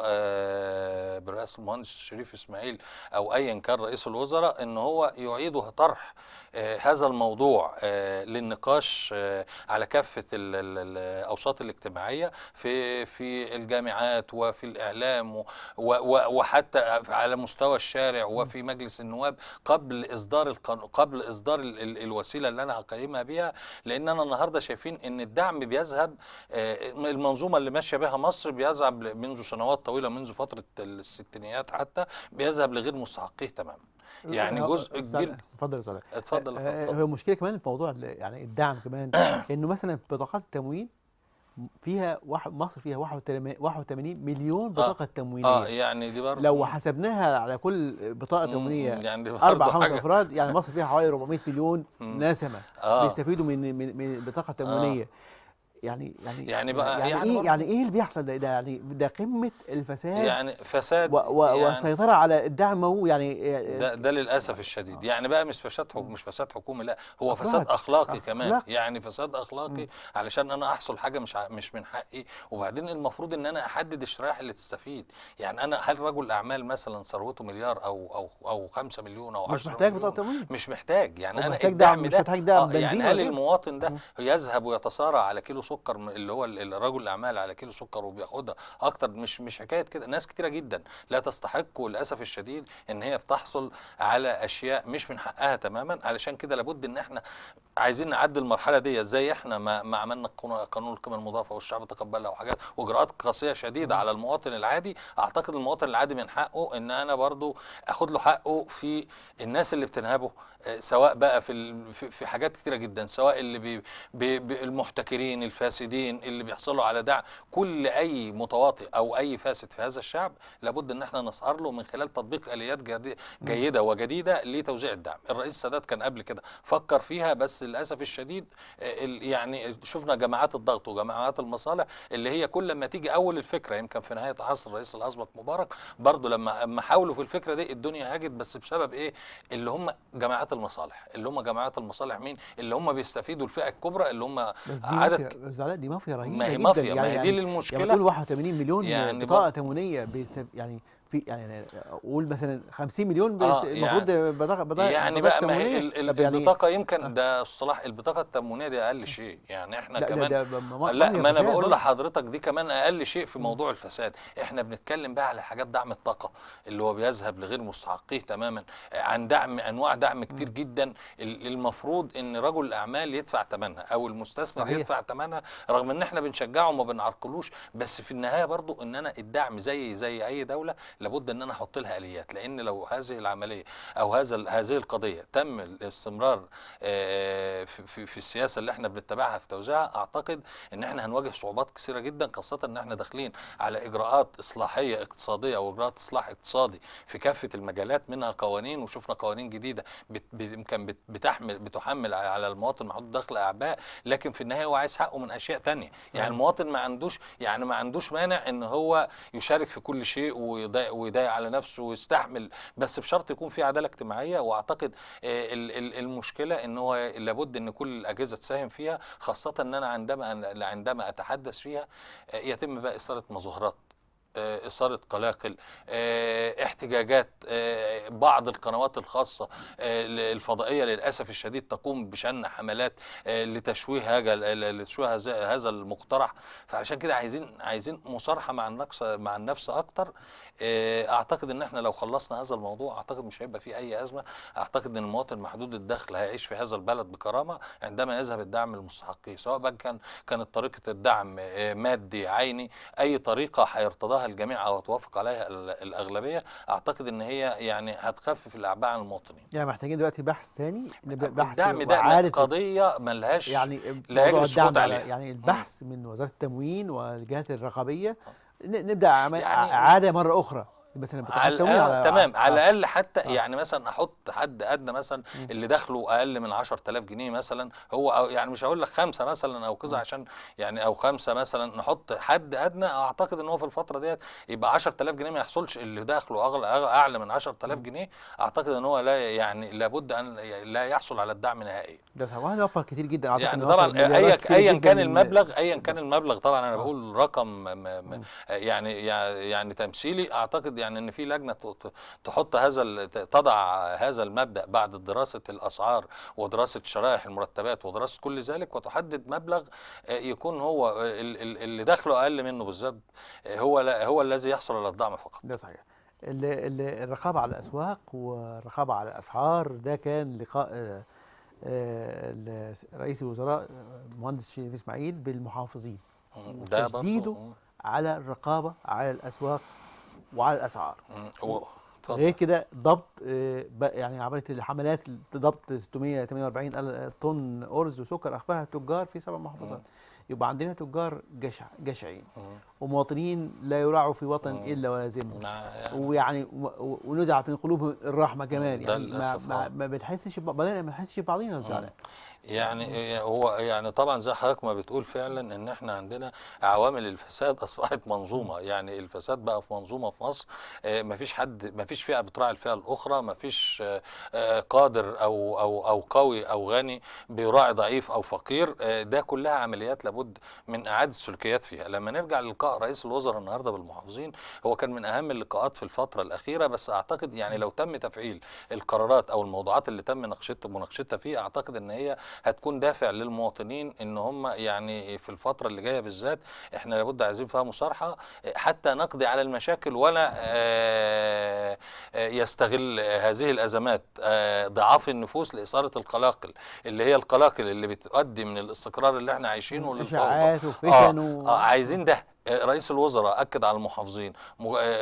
برئاسة المهندس شريف اسماعيل او ايا كان رئيس الوزراء ان هو يعيد طرح هذا الموضوع للنقاش على كافة الأوساط الاجتماعية في الجامعات وفي الإعلام وحتى على مستوى الشارع وفي مجلس النواب قبل إصدار القانون، قبل إصدار الوسيلة اللي أنا هقيمها بيها. لأن أنا النهاردة شايفين إن الدعم بيذهب، المنظومة اللي ماشية بها مصر بيذهب منذ سنوات طويلة منذ فترة الستينيات حتى بيذهب لغير مستحقيه تماما. يعني جزء كبير. اتفضل يا صلاح. اتفضل. هو المشكلة كمان في موضوع يعني الدعم كمان انه مثلا بطاقات التموين فيها مصر فيها 81 مليون بطاقة تموينيه. يعني دي برضه لو حسبناها على كل بطاقة تموينيه يعني 4 5 افراد، يعني مصر فيها حوالي 400 مليون نسمه بيستفيدوا من بطاقة تموينيه. يعني يعني يعني بقى يعني ايه يعني ايه اللي بيحصل ده؟ يعني ده قمة الفساد، يعني فساد والسيطرة على الدعم. هو يعني ده للاسف الشديد. يعني بقى مش فساد مش فساد حكومي، لا هو فساد اخلاقي كمان. يعني فساد اخلاقي علشان انا احصل حاجة مش من حقي. وبعدين المفروض ان انا احدد الشرائح اللي تستفيد. يعني انا هل رجل اعمال مثلا ثروته مليار او 5 مليون او 10 مش محتاج بطاقة تموين، مش محتاج. يعني انا الدعم ده يعني هل المواطن ده يذهب ويتصارع على كيلو سكر، اللي هو الرجل الاعمال على كيلو سكر وبياخدها اكتر، مش حكاية كده. ناس كتيرة جدا لا تستحق، وللاسف الشديد ان هي بتحصل على اشياء مش من حقها تماما. علشان كده لابد ان احنا عايزين نعدي المرحلة دي، زي احنا ما عملنا قانون القيمة المضافة والشعب تقبلها وحاجات واجراءات قاسية شديدة على المواطن العادي. اعتقد المواطن العادي من حقه ان انا برضو اخد له حقه في الناس اللي بتنهبه، سواء بقى في حاجات كتيرة جدا، سواء اللي المحتكرين الفاسدين اللي بيحصلوا على دعم. كل اي متواطئ او اي فاسد في هذا الشعب لابد ان احنا نسهر له من خلال تطبيق اليات جيدة وجديدة لتوزيع الدعم. الرئيس السادات كان قبل كده فكر فيها، بس للاسف الشديد يعني شفنا جماعات الضغط وجماعات المصالح اللي هي كل ما تيجي اول الفكرة، يمكن في نهاية عصر الرئيس الاسبق مبارك برضو لما حاولوا في الفكرة دي الدنيا هاجت، بس بسبب ايه؟ اللي هم جماعات المصالح، اللي هم جماعات المصالح مين؟ اللي هم بيستفيدوا الفئة الكبرى اللي هم عدد. بس دي مافيا رهيبة. ما هي مافيا، ما هي دي المشكلة. يعني تقول 81 مليون يعني بطاقة تموينيه يعني في يعني قول مثلا 50 مليون المفروض يعني بطاقة يعني بقى ما هي البطاقة يمكن ده الصلاح، البطاقة التموينيه دي اقل شيء يعني احنا لا كمان ده لا ما انا بقول لحضرتك دي كمان اقل شيء في موضوع الفساد. احنا بنتكلم بقى على حاجات دعم الطاقة اللي هو بيذهب لغير مستحقيه تماما، عن دعم انواع دعم كتير جدا المفروض ان رجل الاعمال يدفع ثمنها او المستثمر صحيح. يدفع ثمنها، رغم ان احنا بنشجعه وما بنعرقلوش، بس في النهاية برضو ان انا الدعم زي اي دولة لابد ان انا احط لها اليات، لان لو هذه العملية او هذه القضية تم الاستمرار في السياسة اللي احنا بنتبعها في توزيعها، اعتقد ان احنا هنواجه صعوبات كثيرة جدا، خاصة ان احنا داخلين على اجراءات اصلاحية اقتصادية او اجراءات اصلاح اقتصادي في كافة المجالات، منها قوانين، وشفنا قوانين جديدة يمكن بتحمل على المواطن محدود دخل اعباء، لكن في النهاية هو عايز حقه من اشياء ثانية. يعني المواطن ما عندوش مانع ان هو يشارك في كل شيء ويضايق على نفسه ويستحمل، بس بشرط يكون في عدالة اجتماعية. واعتقد المشكلة ان هو لابد ان كل الاجهزة تساهم فيها، خاصة ان انا عندما اتحدث فيها يتم بقى اثاره مظاهرات، إثارة قلاقل، احتجاجات، بعض القنوات الخاصة الفضائية للأسف الشديد تقوم بشن حملات لتشويه هذا المقترح. فعشان كده عايزين مصارحة مع النفس أكتر. أعتقد إن احنا لو خلصنا هذا الموضوع أعتقد مش هيبقى فيه أي أزمة. أعتقد إن المواطن محدود الدخل هيعيش في هذا البلد بكرامة عندما يذهب الدعم للمستحقين، سواء بقى كانت طريقة الدعم مادي عيني، أي طريقة هيرتضاها الجميع او توافق عليها الاغلبية. اعتقد ان هي يعني هتخفف الاعباء عن المواطنين. يعني محتاجين دلوقتي بحث ثاني، بحث الدعم ده قضية ملهاش يعني لا يجري السكوت عليها، يعني البحث من وزارة التموين والجهات الرقابية، نبدا يعني اعاده مرة اخرى مثلا على تمام، على الاقل حتى يعني مثلا احط حد ادنى مثلا اللي دخله اقل من 10000 جنيه مثلا، هو أو يعني مش هقول لك 5 مثلا او كذا عشان يعني او 5 مثلا، نحط حد ادنى. اعتقد ان هو في الفترة ديت يبقى 10000 جنيه ما يحصلش اللي دخله اعلى من 10000 جنيه، اعتقد ان هو لا يعني لابد ان لا يحصل على الدعم نهائيا. ده صح، وهذا وفر كتير جدا اعتقد. يعني طبعا ايا كان المبلغ، ايا كان المبلغ طبعا انا بقول رقم يعني تمثيلي. اعتقد يعني ان في لجنة تحط هذا، تضع هذا المبدا بعد دراسة الاسعار ودراسة شرائح المرتبات ودراسة كل ذلك، وتحدد مبلغ يكون هو اللي دخله اقل منه بالذات هو الذي يحصل على الدعم فقط. ده صحيح. الرقابة على الاسواق والرقابه على الاسعار، ده كان لقاء رئيس الوزراء المهندس شريف اسماعيل بالمحافظين، تشديده على الرقابة على الاسواق وعلى الاسعار. غير كده ضبط يعني عملت الحملات ضبط 648 طن ارز وسكر اخفاها التجار في 7 محافظات. يبقى عندنا تجار جشعين ومواطنين لا يراعوا في وطن الا ولا ذمه، ويعني ونزعت من قلوبهم الرحمة كمان. يعني ما بنحسش بدأنا ما نحسش ببعضينا زعلان. يعني هو يعني طبعا زي حضرتك ما بتقول فعلا ان احنا عندنا عوامل الفساد اصبحت منظومة، يعني الفساد بقى في منظومة في مصر، ما فيش حد، ما فيش فئة بتراعي الفئة الاخرى، ما فيش قادر او او او قوي او غني بيراعي ضعيف او فقير. ده كلها عمليات لابد لابد من اعاده السلوكيات فيها. لما نرجع للقاء رئيس الوزراء النهارده بالمحافظين، هو كان من اهم اللقاءات في الفترة الاخيرة، بس اعتقد يعني لو تم تفعيل القرارات او الموضوعات اللي تم مناقشتها فيه، اعتقد ان هي هتكون دافع للمواطنين ان هم يعني في الفترة اللي جاية بالذات احنا لابد عايزين فيها مصارحه حتى نقضي على المشاكل، ولا يستغل هذه الازمات ضعاف النفوس لاثاره القلاقل، اللي هي القلاقل اللي بتؤدي من الاستقرار اللي احنا عايشينه للفوضى. عايزين ده. رئيس الوزراء أكد على المحافظين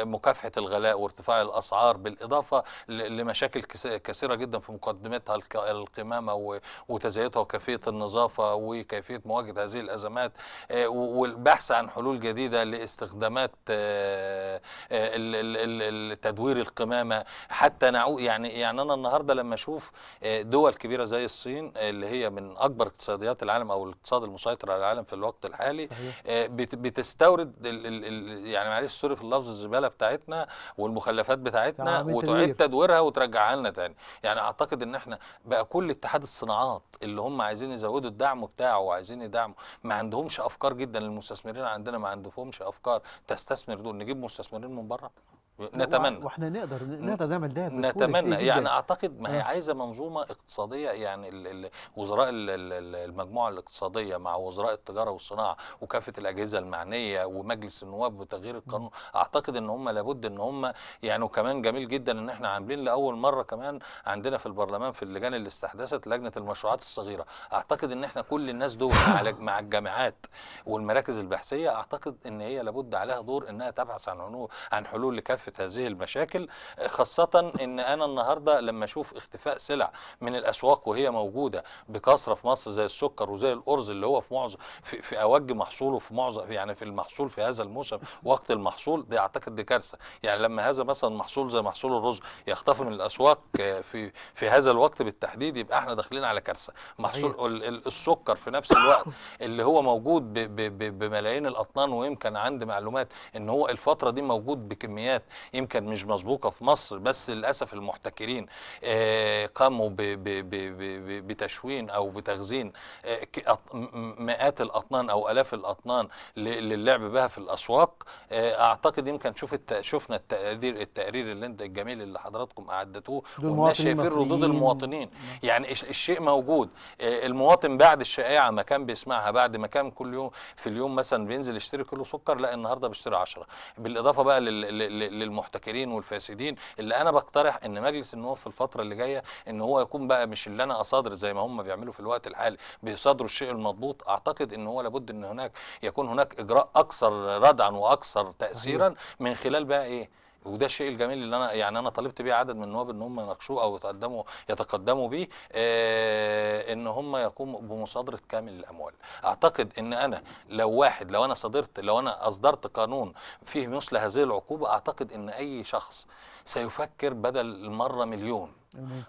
مكافحة الغلاء وارتفاع الأسعار، بالإضافة لمشاكل كثيرة جدا في مقدمتها القمامة وتزايدها وكيفية النظافة وكيفية مواجهة هذه الأزمات، والبحث عن حلول جديدة لاستخدامات تدوير القمامة حتى نعود. يعني أنا النهاردة لما أشوف دول كبيرة زي الصين اللي هي من أكبر اقتصاديات العالم أو الاقتصاد المسيطر على العالم في الوقت الحالي، بتستورد يعني معلش sorry في اللفظ الزبالة بتاعتنا والمخلفات بتاعتنا وتعيد تدويرها وترجعها لنا تاني. يعني اعتقد ان احنا بقى كل اتحاد الصناعات اللي هم عايزين يزودوا الدعم بتاعه وعايزين يدعموا، ما عندهمش افكار جدا. المستثمرين عندنا ما عندهمش افكار تستثمر، دول نجيب مستثمرين من بره. نتمنى، واحنا نقدر نعمل ده، نتمنى. يعني اعتقد ما هي عايزه منظومة اقتصادية، يعني وزراء المجموعة الاقتصادية مع وزراء التجارة والصناعة وكافة الاجهزة المعنية ومجلس النواب وتغيير القانون. اعتقد ان هم لابد ان هم يعني. وكمان جميل جدا ان احنا عاملين لاول مرة كمان عندنا في البرلمان في اللجان اللي استحدثت لجنة المشروعات الصغيرة. اعتقد ان احنا كل الناس دول مع الجامعات والمراكز البحثية، اعتقد ان هي لابد عليها دور انها تبحث عن حلول لكافة هذه المشاكل، خاصة ان انا النهاردة لما اشوف اختفاء سلع من الاسواق وهي موجودة بكثرة في مصر زي السكر وزي الارز اللي هو في معظم في اوج محصوله في معظم يعني في المحصول في هذا الموسم وقت المحصول دي، اعتقد دي كارثة. يعني لما هذا مثلا محصول زي محصول الرز يختفي من الاسواق في هذا الوقت بالتحديد، يبقى احنا داخلين على كارثة. محصول السكر في نفس الوقت اللي هو موجود بملايين الاطنان، ويمكن عندي معلومات ان هو الفترة دي موجود بكميات يمكن مش مسبوقة في مصر، بس للاسف المحتكرين قاموا بتشوين او بتخزين مئات الاطنان او الاف الاطنان للعب بها في الاسواق. اعتقد يمكن شفنا التقرير اللي انت الجميل اللي حضراتكم اعدتوه، والناس شايفين ردود المواطنين. يعني الشيء موجود. المواطن بعد الشائعة ما كان بيسمعها، بعد ما كان كل يوم في اليوم مثلا بينزل يشتري كيلو سكر، لا النهارده بيشتري 10. بالاضافة بقى للمحتكرين والفاسدين، اللي انا بقترح ان مجلس النواب في الفترة اللي جاية ان هو يكون بقى مش اللي انا اصادر زي ما هم بيعملوا في الوقت الحالي بيصادروا الشيء المضبوط. اعتقد ان هو لابد ان هناك يكون هناك اجراء اكثر ردعا واكثر تاثيرا من خلال بقى ايه، وده الشيء الجميل اللي انا يعني انا طالبت بيه عدد من النواب ان هم يناقشوه او يتقدموا بيه، ان هم يقوموا بمصادره كامل الاموال. اعتقد ان انا لو انا اصدرت قانون فيه مثل هذه العقوبة، اعتقد ان اي شخص سيفكر بدل المرة مليون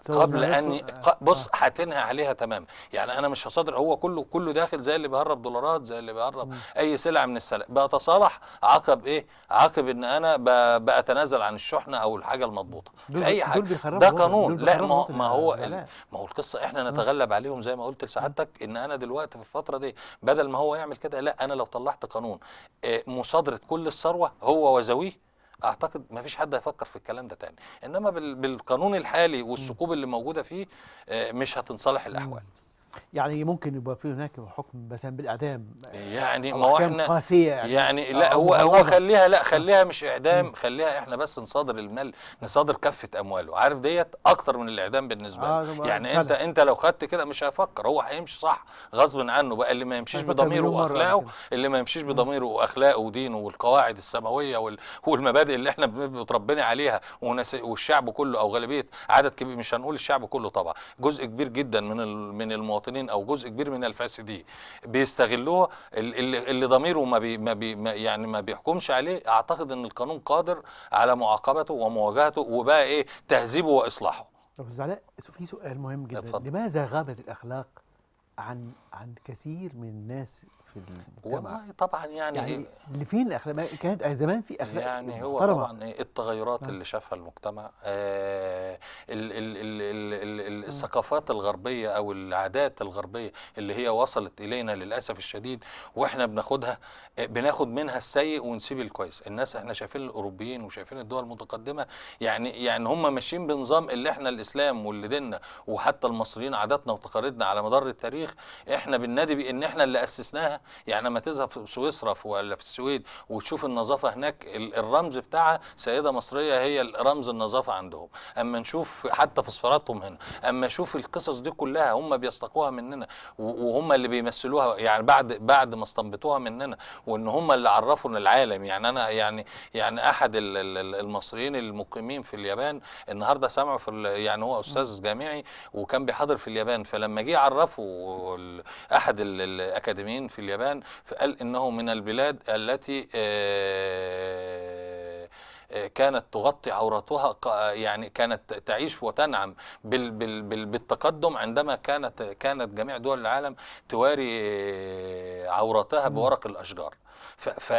قبل ان بص هتنهى عليها تماما. يعني انا مش هصادر، هو كله داخل زي اللي بيهرب دولارات، زي اللي بيهرب اي سلعه من السلع، بتصالح عقب ايه؟ عقب ان انا بتنازل عن الشحنة او الحاجة المضبوطه في اي حاجة. ده قانون. لا ما هو القصة احنا نتغلب عليهم زي ما قلت لسعادتك، ان انا دلوقتي في الفترة دي بدل ما هو يعمل كده، لا انا لو طلعت قانون مصادره كل الثروة هو وزويه، اعتقد ما فيش حد هيفكر في الكلام ده تاني. انما بالقانون الحالي والثقوب اللي موجودة فيه مش هتنصلح الاحوال. يعني ممكن يبقى في هناك حكم مثلا بالاعدام، يعني ما هو احنا قاسية يعني لا هو خليها، لا خليها مش اعدام، خليها احنا بس نصادر المال، نصادر كافة امواله، عارف ديت اكتر من الاعدام بالنسبة له. يعني انت لو خدت كده مش هيفكر، هو هيمشي صح غصب عنه بقى. اللي ما يمشيش بضميره واخلاقه، اللي ما يمشيش بضميره واخلاقه ودينه والقواعد السماوية والمبادئ اللي احنا بنتربينا عليها والشعب كله او غالبية عدد كبير، مش هنقول الشعب كله طبعا، جزء كبير جدا من المواطنين او جزء كبير من الفاسدين بيستغلوها، اللي ضميره ما بي ما بي ما يعني ما بيحكمش عليه. اعتقد ان القانون قادر على معاقبته ومواجهته وبقى ايه تهذيبه واصلاحه. طب استاذ علاء، في سؤال مهم جدا. اتفضل. لماذا غابت الاخلاق عن كثير من الناس في المجتمع؟ والله طبعا يعني اللي فين الاخلاق؟ كانت زمان في اخلاق يعني هو محترمة. طبعا التغيرات اللي شافها المجتمع، الثقافات الغربية او العادات الغربية اللي هي وصلت الينا للاسف الشديد، واحنا بناخدها، بناخد منها السيء ونسيب الكويس. الناس احنا شايفين الاوروبيين وشايفين الدول المتقدمة يعني هم ماشيين بنظام اللي احنا الاسلام واللي ديننا وحتى المصريين عاداتنا وتقاليدنا على مدار التاريخ احنا بننادي بان احنا اللي اسسناها. يعني لما تذهب في سويسرا ولا في السويد وتشوف النظافة هناك، الرمز بتاعها سيده مصرية هي رمز النظافة عندهم. اما نشوف حتى في سفاراتهم هنا، اما نشوف القصص دي كلها هم بيستقوها مننا وهم اللي بيمثلوها، يعني بعد ما استنبطوها مننا، وان هم اللي عرفوا العالم. يعني انا يعني احد المصريين المقيمين في اليابان النهارده سمعوا في يعني هو استاذ جامعي وكان بيحاضر في اليابان، فلما جه عرفوا احد الاكاديميين في اليابان فقال انه من البلاد التي كانت تغطي عوراتها، يعني كانت تعيش وتنعم بالتقدم عندما كانت جميع دول العالم تواري عوراتها بورق الاشجار.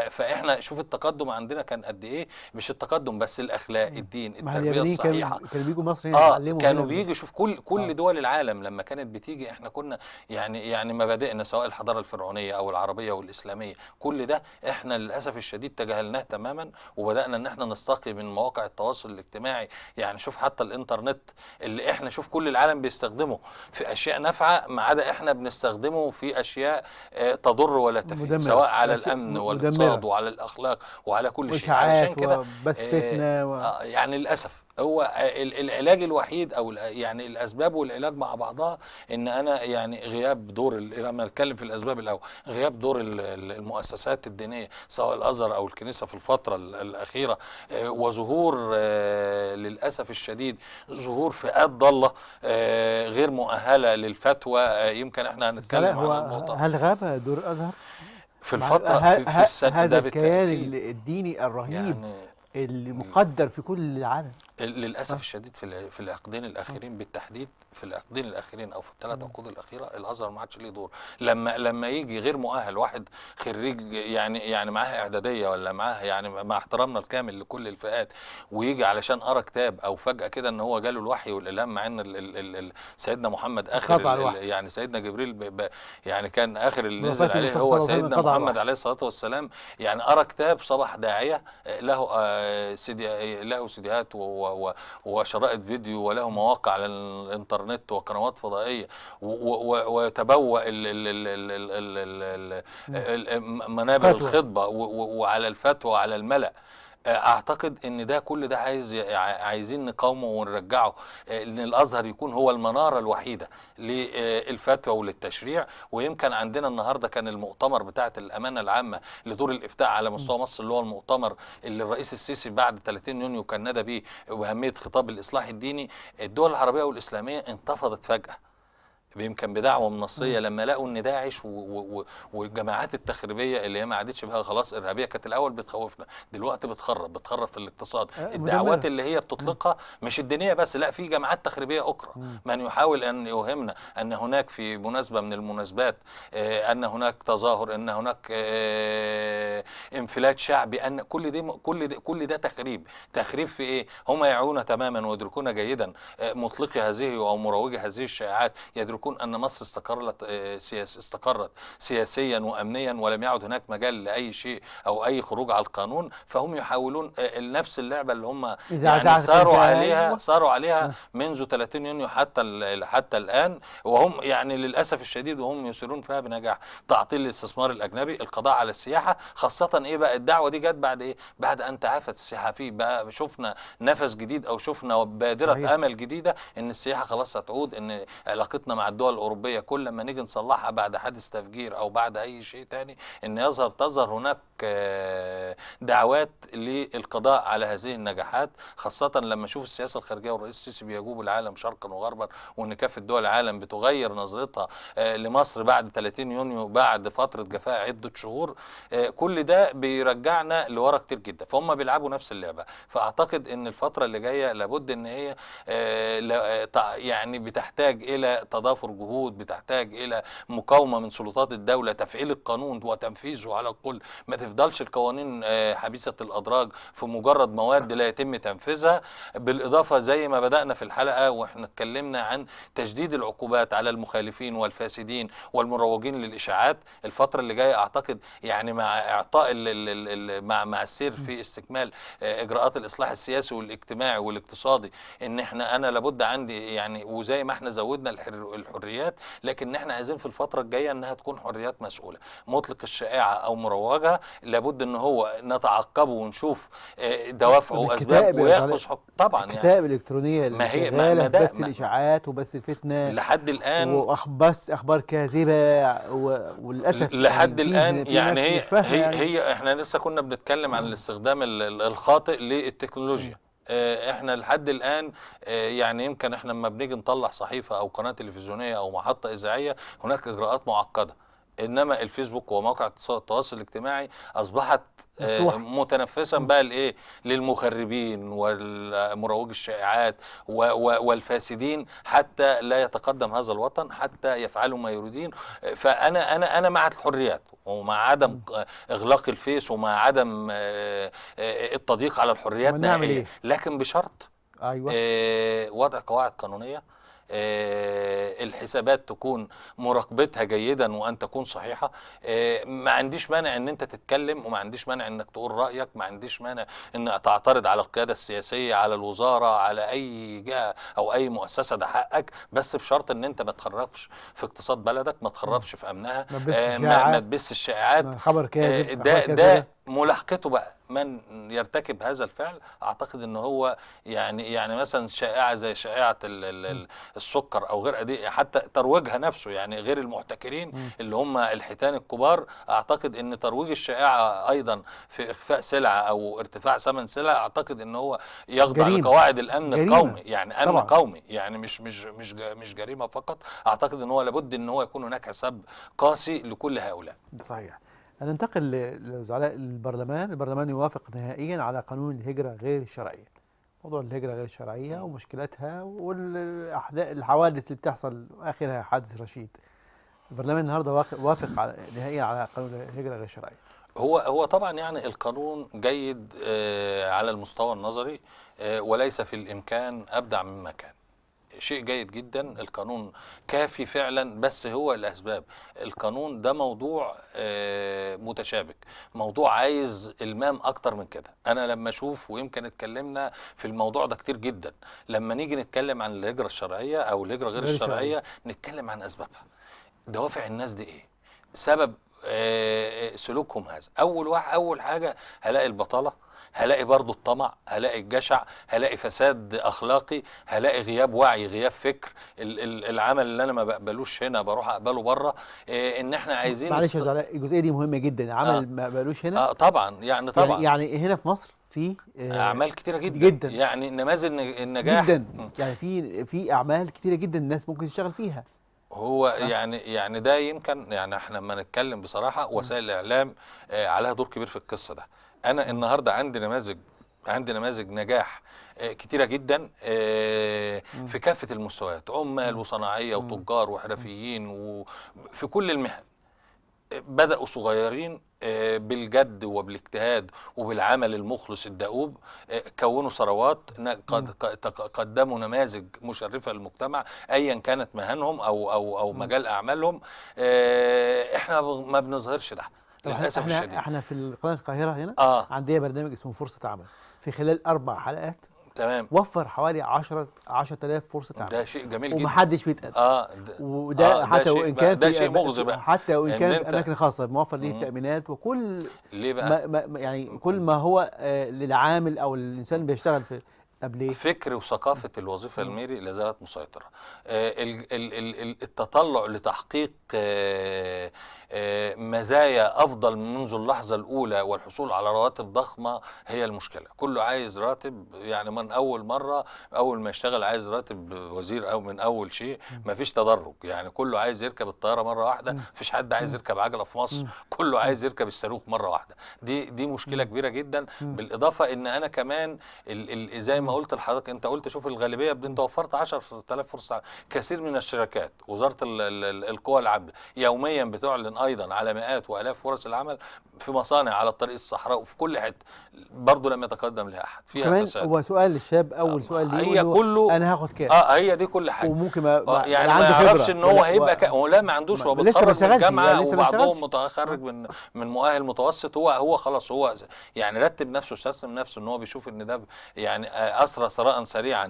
فاحنا شوف التقدم عندنا كان قد ايه، مش التقدم بس، الاخلاق، الدين، التربية الصحيحة. كانوا بيجوا مصر هنا يتعلموا، كانوا بيجوا. شوف كل دول العالم لما كانت بتيجي احنا كنا يعني مبادئنا سواء الحضارة الفرعونية او العربية والاسلامية، كل ده احنا للاسف الشديد تجاهلناه تماما، وبدانا ان احنا نستقي من مواقع التواصل الاجتماعي. يعني شوف حتى الانترنت اللي احنا شوف كل العالم بيستخدمه في اشياء نافعة، ما عدا احنا بنستخدمه في اشياء تضر ولا تفيد، سواء على الامن والاقتصاد وعلى الاخلاق وعلى كل شيء. علشان كده بس فتنة يعني للاسف هو العلاج الوحيد او يعني الاسباب والعلاج مع بعضها، ان انا يعني غياب دور، لما نتكلم في الاسباب الاول، غياب دور المؤسسات الدينية سواء الازهر او الكنيسة في الفترة الاخيرة، وظهور للاسف الشديد ظهور فئات ضالة غير مؤهلة للفتوى. يمكن احنا هنتكلم عن النقطة. هل غاب دور الازهر في الفترة في السنة هذا الكيان الديني الرهيب يعني اللي مقدر في كل العالم؟ للاسف الشديد في العقدين الاخيرين بالتحديد، في العقدين الاخيرين او في الثلاث عقود الاخيرة، الازهر ما عادش ليه دور. لما يجي غير مؤهل، واحد خريج يعني معاه اعدادية ولا معاه، يعني مع احترامنا الكامل لكل الفئات، ويجي علشان قرا كتاب او فجاة كده ان هو جاله الوحي والالهام، مع ان سيدنا محمد اخر يعني سيدنا جبريل يعني كان اخر اللي نزل عليه هو سيدنا محمد عليه الصلاة والسلام، يعني قرا كتاب صبح داعيه له سيديهات وشرائط فيديو، وله مواقع على الانترنت وقنوات فضائية، وتبوأ منابر الخطبة وعلى الفتوى وعلى الملأ. اعتقد ان ده كل ده عايزين نقاومه ونرجعه، ان الازهر يكون هو المنارة الوحيدة للفتوى وللتشريع. ويمكن عندنا النهارده كان المؤتمر بتاعه الامانة العامة لدور الافتاء على مستوى مصر، اللي هو المؤتمر اللي الرئيس السيسي بعد 30 يونيو كان نادى بيه باهمية خطاب الاصلاح الديني. الدول العربية والاسلامية انتفضت فجاة، يمكن بدعوة مصرية، لما لقوا ان داعش والجماعات التخريبيه اللي هي ما عادتش بقى خلاص ارهابية، كانت الاول بتخوفنا، دلوقتي بتخرب في الاقتصاد. الدعوات اللي هي بتطلقها مش الدينية بس، لا، في جماعات تخريبيه اخرى. من يحاول ان يوهمنا ان هناك في مناسبة من المناسبات ان هناك تظاهر، ان هناك انفلات شعبي، ان كل ده تخريب. تخريب في ايه؟ هم يعون تماما ويدركون جيدا، مطلقي هذه او مروجي هذه الشائعات يدركون أن مصر استقرت سياسيا وأمنيا، ولم يعد هناك مجال لأي شيء أو أي خروج على القانون. فهم يحاولون نفس اللعبة اللي هم يعني صاروا عليها منذ 30 يونيو حتى الآن، وهم يعني للأسف الشديد وهم يسيرون فيها بنجاح. تعطيل الاستثمار الأجنبي، القضاء على السياحة، خاصة إيه بقى الدعوة دي جت بعد إيه؟ بعد أن تعافت السياحة، فيه بقى شفنا نفس جديد أو شفنا بادرة أمل جديدة إن السياحة خلاص هتعود، إن علاقتنا مع الدول الأوروبية كل ما نيجي نصلحها بعد حادث تفجير أو بعد أي شيء تاني، إن تظهر هناك دعوات للقضاء على هذه النجاحات، خاصة لما نشوف السياسة الخارجية والرئيس السيسي بيجوب العالم شرقا وغربا، وإن كافة دول العالم بتغير نظرتها لمصر بعد 30 يونيو بعد فترة جفاء عدة شهور. كل ده بيرجعنا لورا كتير جدا، فهم بيلعبوا نفس اللعبة. فأعتقد إن الفترة اللي جاية لابد إن هي يعني بتحتاج إلى تضافر تضافر جهود، بتحتاج الى مقاومة من سلطات الدولة، تفعيل القانون وتنفيذه على الكل. ما تفضلش القوانين حبيسة الادراج في مجرد مواد لا يتم تنفيذها. بالاضافة زي ما بدانا في الحلقة واحنا اتكلمنا عن تشديد العقوبات على المخالفين والفاسدين والمروجين للاشاعات. الفترة اللي جاية اعتقد يعني مع اعطاء مع السير في استكمال اجراءات الاصلاح السياسي والاجتماعي والاقتصادي، ان احنا انا لابد عندي يعني، وزي ما احنا زودنا الحريات، لكن احنا عايزين في الفترة الجاية انها تكون حريات مسؤولة. مطلق الشائعة او مروجها لابد ان هو نتعقبه ونشوف دوافعه واسبابه وياخذ حكم. طبعا الكتائب يعني الالكترونية اللي شغالة بس الاشاعات وبس الفتنة لحد الان، وبس اخبار كاذبة، وللاسف لحد الان يعني هي احنا لسه كنا بنتكلم عن الاستخدام الخاطئ للتكنولوجيا. احنا لحد الان يعني يمكن احنا لما بنيجي نطلع صحيفة او قناة تلفزيونية او محطة اذاعية هناك اجراءات معقدة، انما الفيسبوك ومواقع التواصل الاجتماعي اصبحت متنفسا بقى لايه؟ للمخربين والمروج الشائعات والفاسدين، حتى لا يتقدم هذا الوطن، حتى يفعلوا ما يريدون. فانا انا انا مع الحريات ومع عدم اغلاق الفيس ومع عدم التضييق على الحريات نهائيا، لكن بشرط ايوه وضع قواعد قانونية، الحسابات تكون مراقبتها جيدا وان تكون صحيحه. ما عنديش مانع ان انت تتكلم، وما عنديش مانع انك تقول رايك، ما عنديش مانع ان تعترض على القيادة السياسية، على الوزارة، على اي جهة او اي مؤسسة، ده حقك، بس بشرط ان انت ما تخربش في اقتصاد بلدك، ما تخربش في امنها، ما تبثش الشائعات، خبر كاذب. ده ملاحقته بقى من يرتكب هذا الفعل. اعتقد ان هو يعني مثلا شائعة زي شائعة السكر او غيرها دي، حتى ترويجها نفسه يعني غير المحتكرين اللي هم الحيتان الكبار، اعتقد ان ترويج الشائعة ايضا في اخفاء سلعه او ارتفاع ثمن سلعه، اعتقد ان هو يخضع لقواعد الامن القومي، يعني امن طبعا قومي، يعني مش مش مش مش جريمة فقط. اعتقد ان هو لابد ان هو يكون هناك حساب قاسي لكل هؤلاء. صحيح. ننتقل لزعلاء البرلمان. البرلمان يوافق نهائيا على قانون الهجرة غير الشرعية. موضوع الهجرة غير الشرعية ومشكلتها والحوادث اللي بتحصل، آخرها حادث رشيد. البرلمان النهارده وافق نهائيا على قانون الهجرة غير الشرعية. هو طبعا يعني القانون جيد على المستوى النظري، وليس في الإمكان أبدع مما كان. شيء جيد جدا، القانون كافي فعلا، بس هو الأسباب. القانون ده موضوع متشابك، موضوع عايز المام أكتر من كده. أنا لما أشوف، ويمكن اتكلمنا في الموضوع ده كتير جدا، لما نيجي نتكلم عن الهجرة الشرعية أو الهجرة غير الشرعية، نتكلم عن أسبابها، دوافع الناس دي إيه، سبب سلوكهم هذا. أول حاجة هلاقي البطالة، هلاقي برضو الطمع، هلاقي الجشع، هلاقي فساد أخلاقي، هلاقي غياب وعي، غياب فكر. العمل اللي أنا ما بقبلوش هنا بروح أقبله بره. إن إحنا عايزين، معلش يا زعلاء، الجزئية دي مهمة جدا، عمل ما بقبلوش هنا. طبعا يعني طبعا يعني هنا في مصر في أعمال كتيرة جدا جدا، يعني نماذج النجاح جدا، يعني في أعمال كتيرة جدا الناس ممكن تشتغل فيها. هو يعني ده يمكن، يعني احنا لما نتكلم بصراحة، وسائل الإعلام عليها دور كبير في القصة ده. أنا النهاردة عندي نماذج نجاح كتيرة جدا في كافة المستويات، عمال وصناعية وتجار وحرفيين وفي كل المهن. بدأوا صغيرين بالجد وبالاجتهاد وبالعمل المخلص الدؤوب، كونوا ثروات، قدموا نماذج مشرفة للمجتمع ايا كانت مهنهم او او او مجال اعمالهم. احنا ما بنظهرش ده للاسف الشديد. احنا في قناة القاهرة هنا عندنا برنامج اسمه فرصة عمل، في خلال 4 حلقات تمام وفر حوالي 10000 فرصة عمل. ده شيء جميل جدا ومحدش بيتقدم. وده حتى وان كان ده شيء مغزي بقى، حتى وان كان في اماكن خاصة موفر ليه التامينات وكل ليه بقى ما يعني كل ما هو للعامل او الانسان اللي بيشتغل في. طب ليه؟ فكر وثقافة الوظيفة الميري لا زالت مسيطرة. التطلع لتحقيق مزايا أفضل منذ اللحظة الأولى والحصول على رواتب ضخمة هي المشكلة. كله عايز راتب، يعني من أول مرة، أول ما يشتغل عايز راتب وزير أو من أول شيء، ما فيش تدرج. يعني كله عايز يركب الطيارة مرة واحدة، مفيش حد عايز يركب عجلة في مصر، كله عايز يركب الصاروخ مرة واحدة. دي مشكلة كبيرة جدا. بالإضافة إن أنا كمان زي ما ما قلت لحضرتك، انت قلت شوف الغالبية، انت وفرت 10,000 فرصة. كثير من الشركات، وزارة القوى العاملة يوميا بتعلن ايضا على مئات والاف فرص العمل في مصانع على الطريق الصحراء وفي كل حتة، برضه لم يتقدم لها احد، فيها كمان فساد. هو سؤال للشاب، اول سؤال ليه هي كله انا هاخد كام؟ هي دي كل حاجة. وممكن ما يعني ما يعرفش ان هو هيبقى ولا ما عندوش، هو بيتخرج من الجامعة وبعضهم متخرج من مؤهل متوسط، هو خلاص هو يعني رتب نفسه، استسلم نفسه ان هو بيشوف ان ده يعني اسرى ثراء سريعا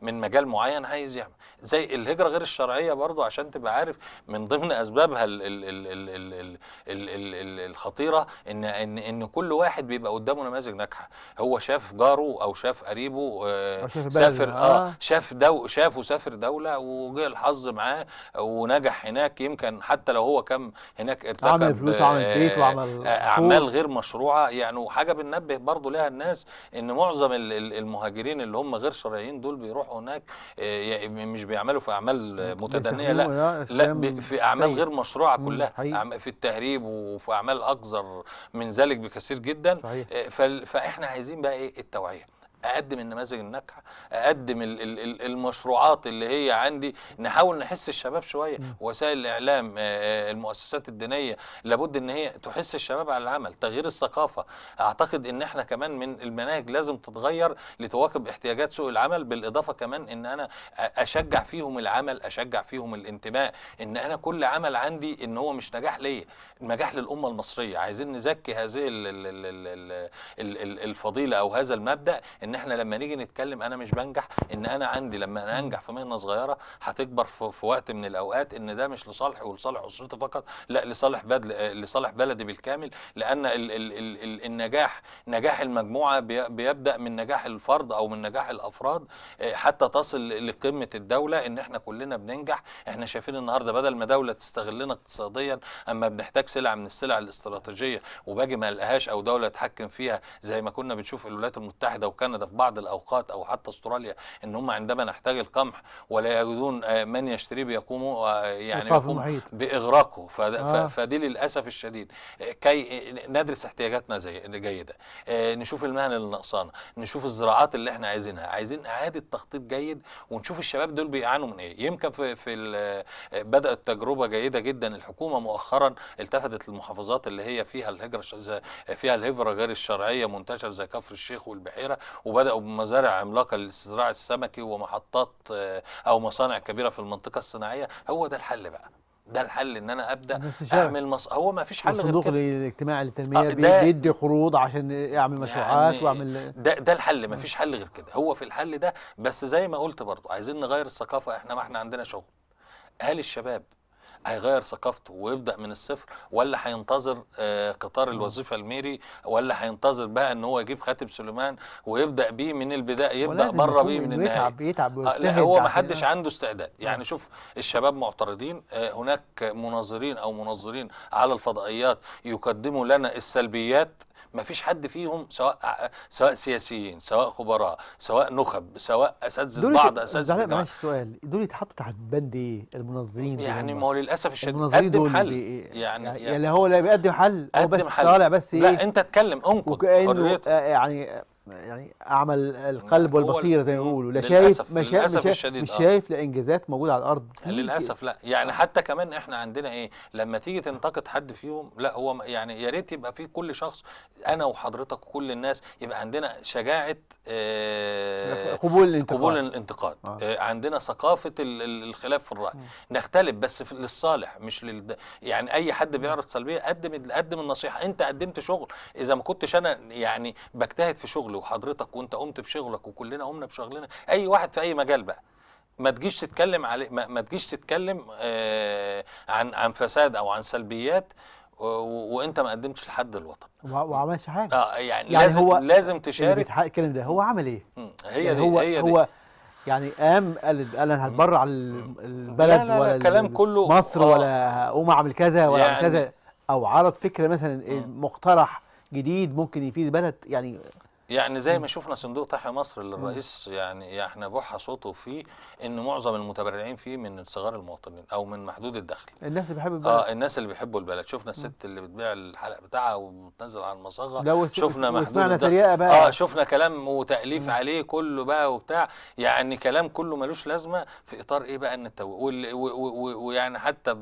من مجال معين عايز يعمل. زي الهجرة غير الشرعية برضو، عشان تبقى عارف، من ضمن اسبابها ال ال ال ال ال ال ال الخطيرة ان ان ان كل واحد بيبقى قدامه نماذج ناجحة، هو شاف جاره او شاف قريبه سافر، شاف شافه سافر دولة وجه الحظ معاه ونجح هناك، يمكن حتى لو هو كان هناك ارتكب عمل فلوس وعمل بيت وعمل اعمال غير مشروعه. يعني وحاجه بننبه برضو لها الناس، ان معظم المهاجرين اللي هم غير شرعيين دول بيروحوا هناك مش بيعملوا في اعمال متدنيه، لا لا، في اعمال غير مشروعه كلها، في التهريب وفي اعمال اقذر من ذلك بكثير جدا. صحيح. فاحنا عايزين بقى ايه؟ التوعية، اقدم النماذج الناجحة، اقدم المشروعات اللي هي عندي، نحاول نحس الشباب شوية. وسائل الاعلام، المؤسسات الدينية، لابد ان هي تحس الشباب على العمل، تغيير الثقافة. اعتقد ان احنا كمان من المناهج لازم تتغير لتواكب احتياجات سوق العمل، بالاضافة كمان ان انا اشجع فيهم العمل، اشجع فيهم الانتماء، ان انا كل عمل عندي ان هو مش نجاح ليا، نجاح للامة المصرية. عايزين نزكي هذه الفضيلة او هذا المبدا، ان احنا لما نيجي نتكلم انا مش بنجح، ان انا عندي لما انا انجح في مهنة صغيرة هتكبر في وقت من الاوقات، ان ده مش لصالحي ولصالح اسرتي فقط، لا لصالح لصالح بلدي بالكامل. لان ال ال ال النجاح، نجاح المجموعة بيبدا من نجاح الفرد او من نجاح الافراد حتى تصل لقمة الدولة، ان احنا كلنا بننجح. احنا شايفين النهارده بدل ما دولة تستغلنا اقتصاديا اما بنحتاج سلعه من السلع الاستراتيجية وباجي ما القاهاش، او دولة تحكم فيها زي ما كنا بنشوف الولايات المتحدة وكندا في بعض الاوقات، او حتى استراليا، ان هم عندما نحتاج القمح ولا يجدون من يشتريه بيقوموا يعني بيقوموا باغراقه. فدي للاسف الشديد كي ندرس احتياجاتنا زي جيدة، نشوف المهن اللي ناقصانا، نشوف الزراعات اللي احنا عايزينها، عايزين اعاده تخطيط جيد، ونشوف الشباب دول بيعانوا من ايه. يمكن في بدات تجربه جيدة جدا، الحكومة مؤخرا التفتت للمحافظات اللي هي فيها الهجرة، فيها الهجرة غير الشرعية منتشر زي كفر الشيخ والبحيره، وبدأوا بمزارع عملاقة للاستزراع السمكي ومحطات أو مصانع كبيرة في المنطقة الصناعية. هو ده الحل بقى، ده الحل، ان انا ابدا اعمل هو ما فيش حل غير كده. الصندوق الاجتماعي للتنمية بيدي قروض عشان اعمل مشروعات يعني واعمل ده الحل، ما فيش حل غير كده، هو في الحل ده. بس زي ما قلت برضو عايزين نغير الثقافة، احنا ما احنا عندنا شغل. هل الشباب هيغير ثقافته ويبدأ من الصفر، ولا هينتظر قطار الوظيفة الميري، ولا هينتظر بقى ان هو يجيب خاتم سليمان ويبدأ بيه من البداية، يبدأ بره بيه من النهاية؟ يتعب لا، هو ما حدش عنده استعداد. يعني شوف الشباب معترضين، هناك مناظرين او منظرين على الفضائيات يقدموا لنا السلبيات، ما فيش حد فيهم سواء سياسيين، سواء خبراء، سواء نخب، سواء اساتذة، بعض اساتذة. معلش سؤال، دول يتحطوا تحت بند ايه المنظرين؟ يعني ما هو للاسف الشديد قدم حل، يعني هو لا بيقدم حل، هو بس طالع بس ايه؟ لا انت اتكلم، انقد حريتك، يعني اعمل القلب والبصيرة زي ما بيقولوا، لا شايف، مش شايف لا انجازات موجودة على الارض للاسف. لا يعني حتى كمان احنا عندنا ايه لما تيجي تنتقد حد فيهم، لا هو يعني يا ريت يبقى في كل شخص، انا وحضرتك وكل الناس، يبقى عندنا شجاعة قبول الانتقاد، قبول الانتقاد. عندنا ثقافة الخلاف في الراي، نختلف بس للصالح، مش يعني اي حد بيعرض سلبية قدم النصيحة. انت قدمت شغل، اذا ما كنتش انا يعني بجتهد في شغلي وحضرتك وانت قمت بشغلك وكلنا قمنا بشغلنا، اي واحد في اي مجال بقى، ما تجيش تتكلم عليه، ما تجيش تتكلم عن فساد او عن سلبيات وانت ما قدمتش لحد الوطن وعملش حاجة. يعني هو لازم تشارك. اللي بيتكلم ده هو عمل ايه؟ هي يعني دي هو هي هو دي. يعني قام قال انا هتبرع البلد، لا ولا الكلام كله مصر، ولا اقوم اعمل كذا ولا اعمل كذا، او عرض فكرة مثلا، مقترح جديد ممكن يفيد البلد. يعني يعني زي ما شفنا صندوق تحيا مصر اللي الرئيس يعني احنا بوحى صوته فيه ان معظم المتبرعين فيه من صغار المواطنين او من محدود الدخل، الناس اللي بيحبوا البلد. الناس اللي بيحبوا البلد. شفنا الست اللي بتبيع الحلق بتاعها وبتنزل على المصاغه، شفنا محدود الدخل بقى. شفنا كلام وتأليف عليه كله بقى وبتاع، يعني كلام كله ملوش لازمه في اطار ايه بقى ان ويعني حتى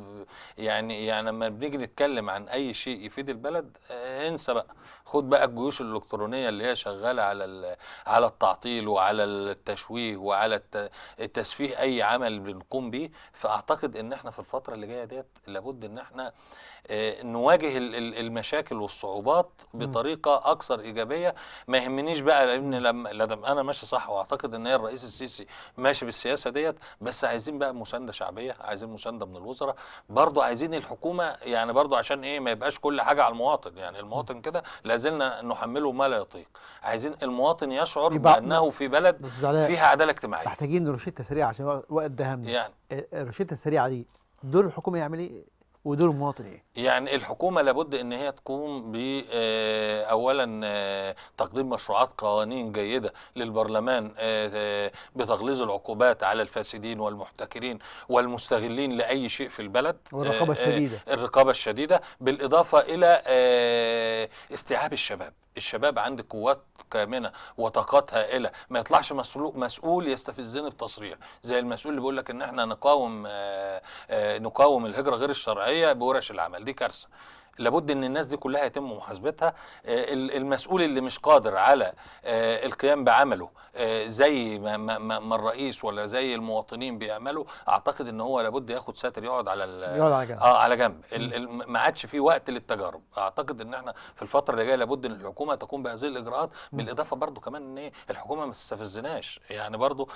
يعني لما بنيجي نتكلم عن اي شيء يفيد البلد انسى بقى، خد بقى الجيوش الالكترونية اللي هي شغالة على التعطيل وعلى التشويه وعلى التسفيه اي عمل بنقوم بيه. فاعتقد ان احنا في الفترة اللي جاية ديت لابد ان احنا نواجه المشاكل والصعوبات بطريقة اكثر ايجابية. ما يهمنيش بقى لان لما انا ماشي صح، واعتقد ان هي الرئيس السيسي ماشي بالسياسة ديت، بس عايزين بقى مساندة شعبية، عايزين مساندة من الوزراء، برضو عايزين الحكومة، يعني برضو عشان ايه ما يبقاش كل حاجة على المواطن، يعني المواطن كده لازلنا نحمله ما لا يطيق. عايزين المواطن يشعر بانه في بلد فيها عدالة اجتماعية. محتاجين روشته سريعة عشان وقت دهمنا. يعني الروشته السريعة دي دور الحكومة يعمل ايه ودور المواطن ايه؟ يعني الحكومة لابد ان هي تقوم ب اولا تقديم مشروعات قوانين جيدة للبرلمان بتغليظ العقوبات على الفاسدين والمحتكرين والمستغلين لاي شيء في البلد، والرقابه الشديدة. الرقابة الشديدة، بالاضافة الى استيعاب الشباب. الشباب عند قوات كامنة وطاقات هائلة، ما يطلعش مسؤول يستفزني بتصريح زي المسؤول اللي بيقول لك ان احنا نقاوم الهجرة غير الشرعية بورش العمل. دي كارثة، لابد ان الناس دي كلها يتم محاسبتها. المسؤول اللي مش قادر على القيام بعمله زي ما الرئيس ولا زي المواطنين بيعملوا، اعتقد ان هو لابد ياخد ساتر، يقعد على جنب. على جنب. ما عادش في وقت للتجارب. اعتقد ان احنا في الفترة اللي جاية لابد ان الحكومة تقوم بهذه الاجراءات. بالاضافة برضو كمان ان الحكومة ما تستفزناش، يعني برضو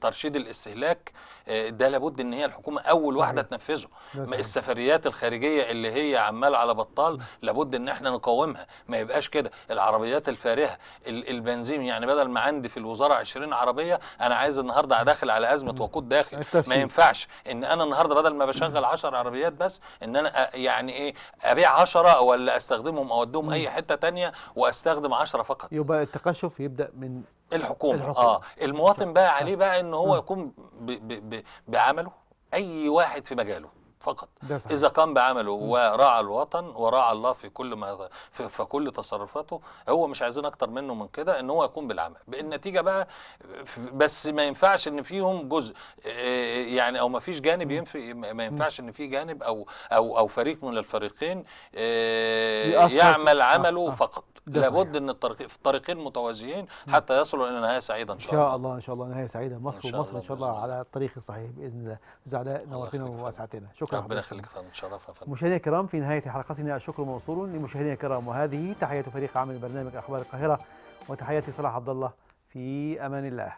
ترشيد الاستهلاك ده لابد ان هي الحكومة اول واحدة تنفذه. السفريات الخارجية اللي هي عمال على بطال لابد ان احنا نقاومها، ما يبقاش كده. العربيات الفارهه، البنزين، يعني بدل ما عندي في الوزارة 20 عربية انا عايز النهارده ادخل على ازمة وقود داخل. ما ينفعش ان انا النهارده بدل ما بشغل 10 عربيات بس ان انا يعني ايه ابيع 10 ولا استخدمهم اوديهم اي حتة تانية واستخدم 10 فقط. يبقى التقشف يبدا من الحكومة. المواطن بقى عليه بقى ان هو يقوم بعمله، اي واحد في مجاله فقط. إذا قام بعمله وراعى الوطن وراعى الله في كل ما في كل تصرفاته، هو مش عايزين أكتر منه من كده إن هو يقوم بالعمل. بالنتيجة بقى بس ما ينفعش إن فيهم جزء يعني أو ما فيش جانب ينفي، ما ينفعش إن في جانب أو أو أو فريق من الفريقين يعمل عمله فقط. لابد ان الطريقين متوازيين حتى يصلوا الى نهاية سعيدة ان شاء الله. ان شاء الله، ان شاء الله نهاية سعيدة مصر ومصر ان شاء الله على الطريق الصحيح باذن الله. استاذ علاء نورتنا واسعدتنا، شكرا. ربنا يخليك يا فندم، شرفنا يا فندم. مشاهدينا الكرام، في نهاية حلقتنا الشكر موصول لمشاهدينا الكرام، وهذه تحية فريق عمل برنامج اخبار القاهرة وتحياتي صلاح عبد الله، في امان الله.